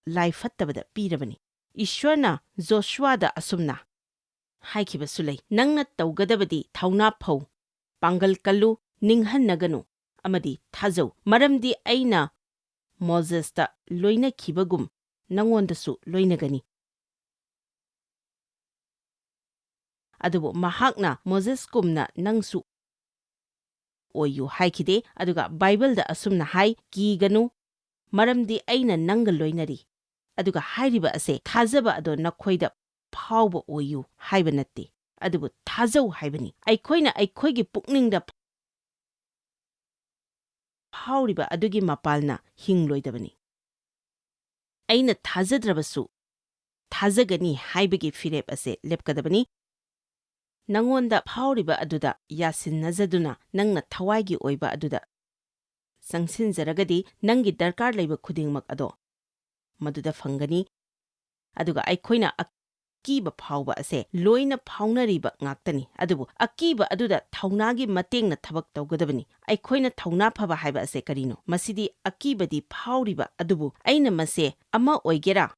ꯂꯥꯏ ꯐꯠꯇꯕꯗ ꯄꯤꯔꯕꯅꯤ꯫" ꯏꯁ꯭ꯋꯔꯅ ꯖꯣꯁꯨꯋꯥꯗ ꯑꯁꯨꯝꯅ ꯍꯥꯏꯈꯤꯕꯁꯨ ꯂꯩ, "ꯅꯪꯅ ꯇꯧꯒꯗꯕꯗꯤ ꯊꯧꯅꯥ ꯐꯧ, ꯄꯥꯡꯒꯜ ꯀꯜꯂꯨ, ꯅꯤꯡꯍꯟꯅꯒꯅꯨ ꯑꯃꯗꯤ ꯊꯥꯖꯧ, ꯃꯔꯝꯗꯤ ꯑꯩꯅ ꯃꯣꯖꯦꯁꯇ ꯂꯣꯏꯅꯈꯤꯕꯒꯨꯝ ꯅꯉꯣꯟꯗꯁꯨ ꯂꯣꯏꯅꯒꯅꯤ꯫" ꯑꯗꯨꯕꯨ ꯃꯍꯥꯛꯅ ꯃꯣꯖꯦꯁꯀꯨꯝꯅ ꯅꯪꯁꯨ ꯑꯣꯏꯌꯨ ꯍꯥꯏꯈꯤꯗꯦ꯫ ꯑꯗꯨꯒ ꯕꯥꯏꯕꯜꯗ ꯑꯁꯨꯝꯅ ꯍꯥꯏ, "ꯀꯤꯒꯅꯨ, ꯃꯔꯝꯗꯤ ꯑꯩꯅ ꯅꯪꯒ ꯂꯣꯏꯅꯔꯤ꯫" ꯑꯗꯨꯒ ꯍꯥꯏꯔꯤꯕ ꯑꯁꯦ ꯊꯥꯖꯕ ꯑꯗꯣ ꯅꯈꯣꯏꯗ ꯐꯥꯎꯕ ꯑꯣꯏꯌꯨ ꯍꯥꯏꯕ ꯅꯠꯇꯦ, ꯑꯗꯨꯕꯨ ꯊꯥꯖꯧ ꯍꯥꯏꯕꯅꯤ꯫ ꯑꯩꯈꯣꯏꯅ ꯑꯩꯈꯣꯏꯒꯤ ꯄꯨꯛꯅꯤꯡꯗ ꯐꯥꯎꯔꯤꯕ ꯑꯗꯨꯒꯤ ꯃꯄꯥꯜꯅ ꯍꯤꯡꯂꯣꯏꯗꯕꯅꯤ꯫ "ꯑꯩꯅ ꯊꯥꯖꯗ꯭ꯔꯕꯁꯨ ꯊꯥꯖꯒꯅꯤ" ꯍꯥꯏꯕꯒꯤ ꯐꯤꯔꯦꯞ ꯑꯁꯦ ꯂꯦꯞꯀꯗꯕꯅꯤ꯫ ꯅꯉꯣꯟꯗ ꯐꯥꯎꯔꯤꯕ ꯑꯗꯨꯗ ꯌꯥꯁꯤꯟꯅꯖꯗꯨꯅ ꯅꯪꯅ ꯊꯋꯥꯏꯒꯤ ꯑꯣꯏꯕ ꯑꯗꯨꯗ ꯆꯪꯁꯤꯟꯖꯔꯒꯗꯤ ꯅꯪꯒꯤ ꯗꯔꯀꯥꯔ ꯂꯩꯕ ꯈꯨꯗꯤꯡꯃꯛ ꯑꯗꯣ ꯃꯗꯨꯗ ꯐꯪꯒꯅꯤ꯫ ꯑꯗꯨꯒ ꯑꯩꯈꯣꯏꯅ ꯑꯀꯤꯕ ꯐꯥꯎꯕ ꯑꯁꯦ ꯂꯣꯏꯅ ꯐꯥꯎꯅꯔꯤꯕ ꯉꯥꯛꯇꯅꯤ, ꯑꯗꯨꯕꯨ ꯑꯀꯤꯕ ꯑꯗꯨꯗ ꯊꯧꯅꯥꯒꯤ ꯃꯇꯦꯡꯅ ꯊꯕꯛ ꯇꯧꯒꯗꯕꯅꯤ꯫ ꯑꯩꯈꯣꯏꯅ ꯊꯧꯅꯥ ꯐꯕ ꯍꯥꯏꯕ ꯑꯁꯦ ꯀꯔꯤꯅꯣ? ꯃꯁꯤꯗꯤ ꯑꯀꯤꯕꯗꯤ ꯐꯥꯎꯔꯤꯕ ꯑꯗꯨꯕꯨ ꯑꯩꯅ ꯃꯁꯦ ꯑꯃ ꯑꯣꯏꯒꯦꯔꯥ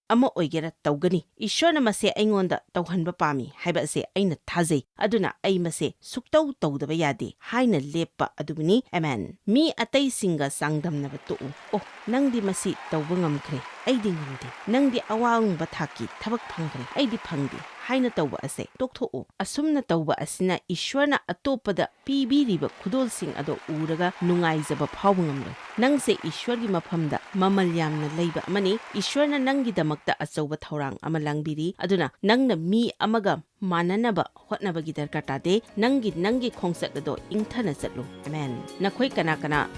ꯑꯃ ꯑꯣꯏꯒꯦꯔꯥ ꯇꯧꯒꯅꯤ꯫ ꯏꯁ꯭ꯋꯔꯅ ꯃꯁꯦ ꯑꯩꯉꯣꯟꯗ ꯇꯧꯍꯟꯕ ꯄꯥꯝꯃꯤ ꯍꯥꯏꯕ ꯑꯁꯦ ꯑꯩꯅ ꯊꯥꯖꯩ, ꯑꯗꯨꯅ ꯑꯩ ꯃꯁꯦ ꯁꯨꯛꯇꯧ ꯇꯧꯗꯕ ꯌꯥꯗꯦ ꯍꯥꯏꯅ ꯂꯦꯞꯄ ꯑꯗꯨꯕꯨꯅꯤ꯫ ꯑꯃꯦꯟ꯫ ꯃꯤ ꯑꯇꯩꯁꯤꯡꯒ ꯆꯥꯡꯗꯝꯅꯕ ꯇꯣꯛꯎ꯫ "ꯑꯣ, ꯅꯪꯗꯤ ꯃꯁꯤ ꯇꯧꯕ ꯉꯝꯈ꯭ꯔꯦ, ꯑꯩꯗꯤ ꯉꯝꯗꯦ꯫ ꯅꯪꯗꯤ ꯑꯋꯥꯡꯕ ꯊꯥꯛꯀꯤ ꯊꯕꯛ ꯐꯪꯈ꯭ꯔꯦ, ꯑꯩꯗꯤ ꯐꯪꯗꯦ" ꯍꯥꯏꯅ ꯇꯧꯕ ꯑꯁꯦ ꯇꯣꯛꯊꯣꯛꯎ꯫ ꯑꯁꯨꯝꯅ ꯇꯧꯕ ꯑꯁꯤꯅ ꯏꯁ꯭ꯋꯔꯅ ꯑꯇꯣꯞꯄꯗ ꯄꯤꯕꯤꯔꯤꯕ ꯈꯨꯗꯣꯜꯁꯤꯡ ꯑꯗꯣ ꯎꯔꯒ ꯅꯨꯡꯉꯥꯏꯖꯕ ꯐꯥꯎꯕ ꯉꯝꯂꯣꯏ꯫ ꯅꯪꯁꯦ ꯏꯁ꯭ꯋꯔꯒꯤ ꯃꯐꯝꯗ ꯃꯃꯜ ꯌꯥꯝꯅ ꯂꯩꯕ ꯑꯃꯅꯤ꯫ ꯏꯁ꯭ꯋꯔꯅ ꯅꯪꯒꯤꯗꯃꯛꯇ ꯑꯆꯧꯕ ꯊꯧꯔꯥꯡ ꯑꯃ ꯂꯥꯡꯕꯤꯔꯤ, ꯑꯗꯨꯅ ꯅꯪꯅ ꯃꯤ ꯑꯃꯒ ꯃꯥꯟꯅꯅꯕ ꯍꯣꯠꯅꯕꯒꯤ ꯗꯔꯀꯥꯔ ꯇꯥꯗꯦ꯫ ꯅꯪꯒꯤ, ꯅꯪꯒꯤ ꯈꯣꯡꯆꯠ ꯑꯗꯣ ꯏꯪꯊꯅ ꯆꯠꯂꯨ꯫ ꯑꯃꯦꯟ꯫ ꯅꯈꯣꯏ ꯀꯅꯥ ꯀꯅꯥ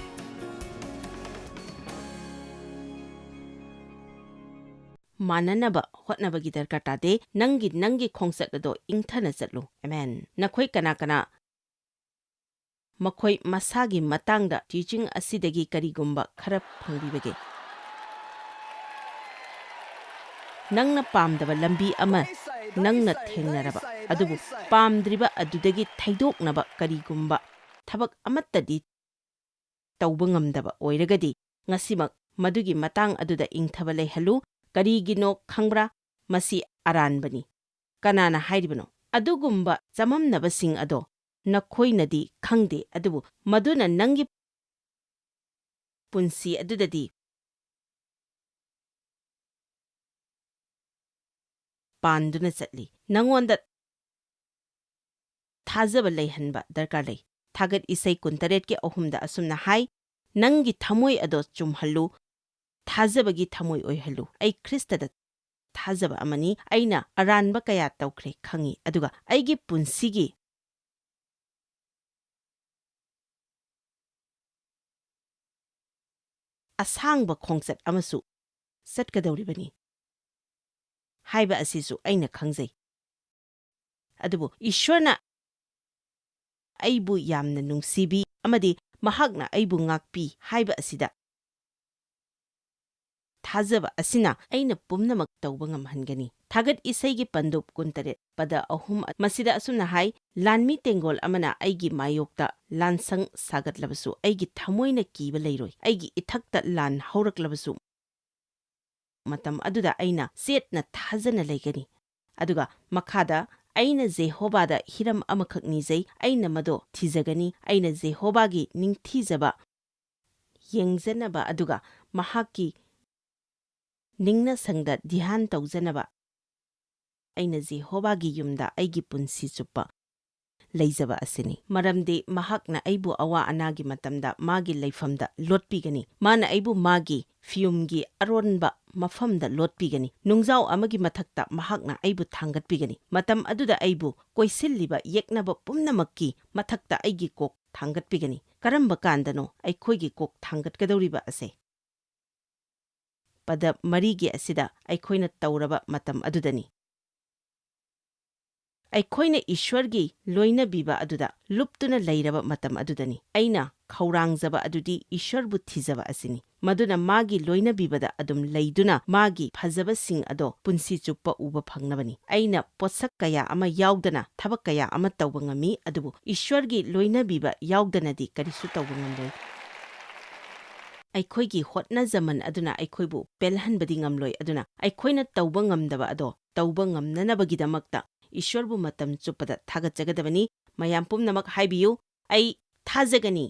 ꯃꯥꯟꯅꯅꯕ ꯍꯣꯠꯅꯕꯒꯤ ꯗꯔꯀꯥꯔ ꯇꯥꯗꯦ꯫ ꯅꯪꯒꯤ, ꯅꯪꯒꯤ ꯈꯣꯡꯆꯠ ꯑꯗꯣ ꯏꯪꯊꯅ ꯆꯠꯂꯨ꯫ ꯑꯃꯦꯟ꯫ ꯅꯈꯣꯏ ꯀꯅꯥ ꯀꯅꯥ ꯃꯈꯣꯏ ꯃꯁꯥꯒꯤ ꯃꯇꯥꯡꯗ ꯇꯤꯆꯤꯡ ꯑꯁꯤꯗꯒꯤ ꯀꯔꯤꯒꯨꯝꯕ ꯈꯔ ꯐꯪꯕꯤꯕꯒꯦ? ꯅꯪꯅ ꯄꯥꯝꯗꯕ ꯂꯝꯕꯤ ꯑꯃ ꯅꯪꯅ ꯊꯦꯡꯅꯔꯕ, ꯑꯗꯨꯕꯨ ꯄꯥꯝꯗ꯭ꯔꯤꯕ ꯑꯗꯨꯗꯒꯤ ꯊꯩꯗꯣꯛꯅꯕ ꯀꯔꯤꯒꯨꯝꯕ ꯊꯕꯛ ꯑꯃꯠꯇꯗꯤ ꯇꯧꯕ ꯉꯝꯗꯕ ꯑꯣꯏꯔꯒꯗꯤ, ꯉꯁꯤꯃꯛ ꯃꯗꯨꯒꯤ ꯃꯇꯥꯡ ꯑꯗꯨꯗ ꯏꯪꯊꯕ ꯂꯩꯍꯜꯂꯨ꯫ ꯀꯔꯤꯒꯤꯅꯣ ꯈꯪꯕ꯭ꯔꯥ? ꯃꯁꯤ ꯑꯔꯥꯟꯕꯅꯤ꯫ ꯀꯅꯥꯅ ꯍꯥꯏꯔꯤꯕꯅꯣ? ꯑꯗꯨꯒꯨꯝꯕ ꯆꯃꯝꯅꯕꯁꯤꯡ ꯑꯗꯣ ꯅꯈꯣꯏꯅꯗꯤ ꯈꯪꯗꯦ, ꯑꯗꯨꯕꯨ ꯃꯗꯨꯅ ꯅꯪꯒꯤ ꯄꯨꯟꯁꯤ ꯑꯗꯨꯗꯗꯤ ꯄꯥꯟꯗꯨꯅ ꯆꯠꯂꯤ꯫ ꯅꯉꯣꯟꯗ ꯊꯥꯖꯕ ꯂꯩꯍꯟꯕ ꯗꯔꯀꯥꯔ ꯂꯩ꯫ ꯊꯥꯒꯠ ꯏꯁꯩ ꯀꯨꯟꯇꯔꯦꯠꯀꯤ ꯑꯍꯨꯝꯗ ꯑꯁꯨꯝꯅ ꯍꯥꯏ, "ꯅꯪꯒꯤ ꯊꯃꯣꯏ ꯑꯗꯣ ꯆꯨꯝꯍꯜꯂꯨ, ꯊꯥꯖꯕꯒꯤ ꯊꯃꯣꯏ ꯑꯣꯏꯍꯜꯂꯨ꯫ ꯑꯩ ꯈ꯭ꯔꯤꯁꯇꯗ ꯊꯥꯖꯕ ꯑꯃꯅꯤ꯫ ꯑꯩꯅ ꯑꯔꯥꯟꯕ ꯀꯌꯥ ꯇꯧꯈ꯭ꯔꯦ ꯈꯪꯏ, ꯑꯗꯨꯒ ꯑꯩꯒꯤ ꯄꯨꯟꯁꯤꯒꯤ ꯑꯁꯥꯡꯕ ꯈꯣꯡꯆꯠ ꯑꯃꯁꯨ ꯆꯠꯀꯗꯧꯔꯤꯕꯅꯤ ꯍꯥꯏꯕ ꯑꯁꯤꯁꯨ ꯑꯩꯅ ꯈꯪꯖꯩ꯫ ꯑꯗꯨꯕꯨ ꯏꯁ꯭ꯋꯔꯅ ꯑꯩꯕꯨ ꯌꯥꯝꯅ ꯅꯨꯡꯁꯤꯕꯤ ꯑꯃꯗꯤ ꯃꯍꯥꯛꯅ ꯑꯩꯕꯨ ꯉꯥꯛꯄꯤ ꯍꯥꯏꯕ ꯑꯁꯤꯗ ꯊꯥꯖꯕ ꯑꯁꯤꯅ ꯑꯩꯅ ꯄꯨꯝꯅꯃꯛ ꯇꯧꯕ ꯉꯝꯍꯟꯒꯅꯤ"꯫ ꯊꯥꯒꯠ ꯏꯁꯩꯒꯤ ꯄꯟꯗꯨꯞ ꯀꯨꯟꯇꯔꯦꯠ, ꯄꯗ ꯑꯍꯨꯝ, ꯃꯁꯤꯗ ꯑꯁꯨꯝꯅ ꯍꯥꯏ, "ꯂꯥꯟꯃꯤ ꯇꯦꯡꯒꯣꯜ ꯑꯃꯅ ꯑꯩꯒꯤ ꯃꯥꯌꯣꯛꯇ ꯂꯥꯟꯁꯪ ꯁꯥꯒꯠꯂꯕꯁꯨ, ꯑꯩꯒꯤ ꯊꯃꯣꯏꯅ ꯀꯤꯕ ꯂꯩꯔꯣꯏ꯫ ꯑꯩꯒꯤ ꯏꯊꯛꯇ ꯂꯥꯟ ꯍꯧꯔꯛꯂꯕꯁꯨ, ꯃꯇꯝ ꯑꯗꯨꯗ ꯑꯩꯅ ꯆꯦꯠꯅ ꯊꯥꯖꯅ ꯂꯩꯒꯅꯤ"꯫ ꯑꯗꯨꯒ ꯃꯈꯥꯗ, "ꯑꯩꯅ ꯖꯦꯍꯣꯕꯥꯗ ꯍꯤꯔꯝ ꯑꯃꯈꯛ ꯅꯤꯖꯩ, ꯑꯩꯅ ꯃꯗꯣ ꯊꯤꯖꯒꯅꯤ꯫ ꯑꯩꯅ ꯖꯦꯍꯣꯕꯥꯒꯤ ꯅꯤꯡꯊꯤꯖꯕ ꯌꯦꯡꯖꯅꯕ ꯑꯗꯨꯒ ꯃꯍꯥꯛꯀꯤ ꯅꯤꯡꯅꯁꯪꯗ ꯙ꯭ꯌꯥꯟ ꯇꯧꯖꯅꯕ ꯑꯩꯅ ꯖꯦꯍꯣꯕꯥꯒꯤ ꯌꯨꯝꯗ ꯑꯩꯒꯤ ꯄꯨꯟꯁꯤ ꯆꯨꯞꯄ ꯂꯩꯖꯕ ꯑꯁꯤꯅꯤ꯫ ꯃꯔꯝꯗꯤ ꯃꯍꯥꯛꯅ ꯑꯩꯕꯨ ꯑꯋꯥ ꯑꯅꯥꯒꯤ ꯃꯇꯝꯗ ꯃꯥꯒꯤ ꯂꯩꯐꯝꯗ ꯂꯣꯠꯄꯤꯒꯅꯤ꯫ ꯃꯥꯅ ꯑꯩꯕꯨ ꯃꯥꯒꯤ ꯐꯤꯌꯨꯝꯒꯤ ꯑꯔꯣꯟꯕ ꯃꯐꯝꯗ ꯂꯣꯠꯄꯤꯒꯅꯤ꯫ ꯅꯨꯡꯖꯥꯎ ꯑꯃꯒꯤ ꯃꯊꯛꯇ ꯃꯍꯥꯛꯅ ꯑꯩꯕꯨ ꯊꯥꯡꯒꯠꯄꯤꯒꯅꯤ꯫ ꯃꯇꯝ ꯑꯗꯨꯗ ꯑꯩꯕꯨ ꯀꯣꯏꯁꯤꯜꯂꯤꯕ ꯌꯦꯛꯅꯕ ꯄꯨꯝꯅꯃꯛꯀꯤ ꯃꯊꯛꯇ ꯑꯩꯒꯤ ꯀꯣꯛ ꯊꯥꯡꯒꯠꯄꯤꯒꯅꯤ"꯫ ꯀꯔꯝꯕ ꯀꯥꯟꯗꯅꯣ ꯑꯩꯈꯣꯏꯒꯤ ꯀꯣꯛ ꯊꯥꯡꯒꯠꯀꯗꯧꯔꯤꯕ ꯑꯁꯦ? ꯄꯗ ꯃꯔꯤꯒꯤ ꯑꯁꯤꯗ ꯑꯩꯈꯣꯏꯅ ꯇꯧꯔꯕ ꯃꯇꯝ ꯑꯗꯨꯗꯅꯤ꯫ ꯑꯩꯈꯣꯏꯅ ꯏꯁ꯭ꯋꯔꯒꯤ ꯂꯣꯏꯅꯕꯤꯕ ꯑꯗꯨꯗ ꯂꯨꯞꯇꯨꯅ ꯂꯩꯔꯕ ꯃꯇꯝ ꯑꯗꯨꯗꯅꯤ꯫ ꯑꯩꯅ ꯈꯧꯔꯥꯡꯖꯕ ꯑꯗꯨꯗꯤ ꯏꯁ꯭ꯋꯔꯕꯨ ꯊꯤꯖꯕ ꯑꯁꯤꯅꯤ, ꯃꯗꯨꯅ ꯃꯥꯒꯤ ꯂꯣꯏꯅꯕꯤꯕꯗ ꯑꯗꯨꯝ ꯂꯩꯗꯨꯅ ꯃꯥꯒꯤ ꯐꯖꯕꯁꯤꯡ ꯑꯗꯣ ꯄꯨꯟꯁꯤ ꯆꯨꯞꯄ ꯎꯕ ꯐꯪꯅꯕꯅꯤ꯫ ꯑꯩꯅ ꯄꯣꯠꯁꯛ ꯀꯌꯥ ꯑꯃ ꯌꯥꯎꯗꯅ ꯊꯕꯛ ꯀꯌꯥ ꯑꯃ ꯇꯧꯕ ꯉꯝꯃꯤ, ꯑꯗꯨꯕꯨ ꯏꯁ꯭ꯋꯔꯒꯤ ꯂꯣꯏꯅꯕꯤꯕ ꯌꯥꯎꯗꯅꯗꯤ ꯀꯔꯤꯁꯨ ꯇꯧꯕ ꯉꯝꯂꯣꯏ꯫ ꯑꯩꯈꯣꯏꯒꯤ ꯍꯣꯠꯅꯖꯃꯟ ꯑꯗꯨꯅ ꯑꯩꯈꯣꯏꯕꯨ ꯄꯦꯜꯍꯟꯕꯗꯤ ꯉꯝꯂꯣꯏ, ꯑꯗꯨꯅ ꯑꯩꯈꯣꯏꯅ ꯇꯧꯕ ꯉꯝꯗꯕ ꯑꯗꯣ ꯇꯧꯕ ꯉꯝꯅꯅꯕꯒꯤꯗꯃꯛꯇ ꯏꯁ꯭ꯋꯔꯕꯨ ꯃꯇꯝ ꯆꯨꯞꯄꯗ ꯊꯥꯒꯠꯆꯒꯗꯕꯅꯤ꯫ ꯃꯌꯥꯝ ꯄꯨꯝꯅꯃꯛ ꯍꯥꯏꯕꯤꯌꯨ, "ꯑꯩ ꯊꯥꯖꯒꯅꯤ"꯫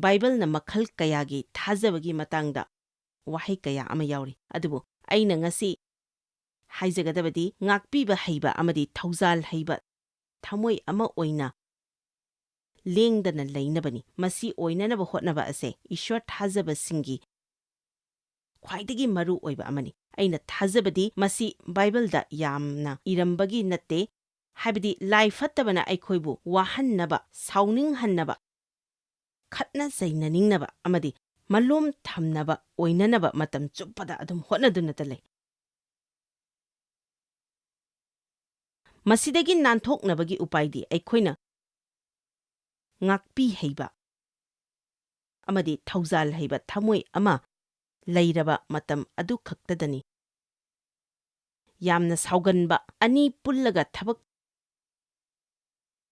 ꯕꯥꯏꯕꯜꯅ ꯃꯈꯜ ꯀꯌꯥꯒꯤ ꯊꯥꯖꯕꯒꯤ ꯃꯇꯥꯡꯗ ꯋꯥꯍꯩ ꯀꯌꯥ ꯑꯃ ꯌꯥꯎꯔꯤ, ꯑꯗꯨꯕꯨ ꯑꯩꯅ ꯉꯁꯤ ꯍꯥꯏꯖꯒꯗꯕꯗꯤ ꯉꯥꯛꯄꯤꯕ ꯍꯩꯕ ꯑꯃꯗꯤ ꯊꯧꯖꯥꯜ ꯍꯩꯕ ꯊꯃꯣꯏ ꯑꯃ ꯑꯣꯏꯅ ꯂꯦꯡꯗꯅ ꯂꯩꯅꯕꯅꯤ꯫ ꯃꯁꯤ ꯑꯣꯏꯅꯅꯕ ꯍꯣꯠꯅꯕ ꯑꯁꯦ ꯏꯁ꯭ꯋꯔ ꯊꯥꯖꯕꯁꯤꯡꯒꯤ ꯈ꯭ꯋꯥꯏꯗꯒꯤ ꯃꯔꯨ ꯑꯣꯏꯕ ꯑꯃꯅꯤ꯫ ꯑꯩꯅ ꯊꯥꯖꯕꯗꯤ ꯃꯁꯤ ꯕꯥꯏꯕꯜꯗ ꯌꯥꯝꯅ ꯏꯔꯝꯕꯒꯤ ꯅꯠꯇꯦ, ꯍꯥꯏꯕꯗꯤ ꯂꯥꯏ ꯐꯠꯇꯕꯅ ꯑꯩꯈꯣꯏꯕꯨ ꯋꯥꯍꯟꯅꯕ, ꯁꯥꯎꯅꯤꯡꯍꯟꯅꯕ, ꯈꯠꯅ ꯆꯩꯅꯅꯤꯡꯅꯕ ꯑꯃꯗꯤ ꯃꯂꯣꯝ ꯊꯝꯅꯕ ꯑꯣꯏꯅꯅꯕ ꯃꯇꯝ ꯆꯨꯞꯄꯗ ꯑꯗꯨꯝ ꯍꯣꯠꯅꯗꯨꯅꯇ ꯂꯩ꯫ ꯃꯁꯤꯗꯒꯤ ꯅꯥꯟꯊꯣꯛꯅꯕꯒꯤ ꯎꯄꯥꯏꯗꯤ ꯑꯩꯈꯣꯏꯅ ꯉꯥꯛꯄꯤ ꯍꯩꯕ ꯑꯃꯗꯤ ꯊꯧꯖꯥꯜ ꯍꯩꯕ ꯊꯃꯣꯏ ꯑꯃ ꯂꯩꯔꯕ ꯃꯇꯝ ꯑꯗꯨꯈꯛꯇꯗꯅꯤ꯫ ꯌꯥꯝꯅ ꯁꯥꯎꯒꯟꯕ, ꯑꯅꯤ ꯄꯨꯜꯂꯒ ꯊꯕꯛ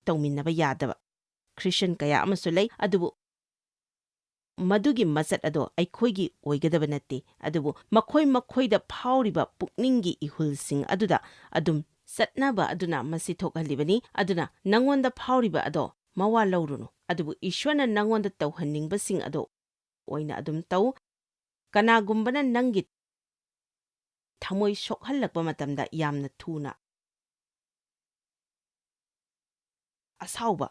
ꯇꯧꯃꯤꯟꯅꯕ ꯌꯥꯗꯕ ꯈ꯭ꯔꯤꯁꯇꯤꯌꯥꯟ ꯀꯌꯥ ꯑꯃꯁꯨ ꯂꯩ, ꯑꯗꯨꯕꯨ ꯃꯗꯨꯒꯤ ꯃꯆꯠ ꯑꯗꯣ ꯑꯩꯈꯣꯏꯒꯤ ꯑꯣꯏꯒꯗꯕ ꯅꯠꯇꯦ, ꯑꯗꯨꯕꯨ ꯃꯈꯣꯏ ꯃꯈꯣꯏꯗ ꯐꯥꯎꯔꯤꯕ ꯄꯨꯛꯅꯤꯡꯒꯤ ꯏꯍꯨꯜꯁꯤꯡ ꯑꯗꯨꯗ ꯑꯗꯨꯝ ꯆꯠꯅꯕ ꯑꯗꯨꯅ ꯃꯁꯤ ꯊꯣꯛꯍꯜꯂꯤꯕꯅꯤ꯫ ꯑꯗꯨꯅ ꯅꯉꯣꯟꯗ ꯐꯥꯎꯔꯤꯕ ꯑꯗꯣ ꯃꯋꯥ ꯂꯧꯔꯨꯅꯨ, ꯑꯗꯨꯕꯨ ꯏꯁ꯭ꯋꯔꯅ ꯅꯉꯣꯟꯗ ꯇꯧꯍꯟꯅꯤꯡꯕꯁꯤꯡ ꯑꯗꯣ ꯑꯣꯏꯅ ꯑꯗꯨꯝ ꯇꯧ꯫ ꯀꯅꯥꯒꯨꯝꯕꯅ ꯅꯪꯒꯤ ꯊꯃꯣꯏ ꯁꯣꯛꯍꯜꯂꯛꯄ ꯃꯇꯝꯗ ꯌꯥꯝꯅ ꯊꯨꯅ ꯑꯁꯥꯎꯕ,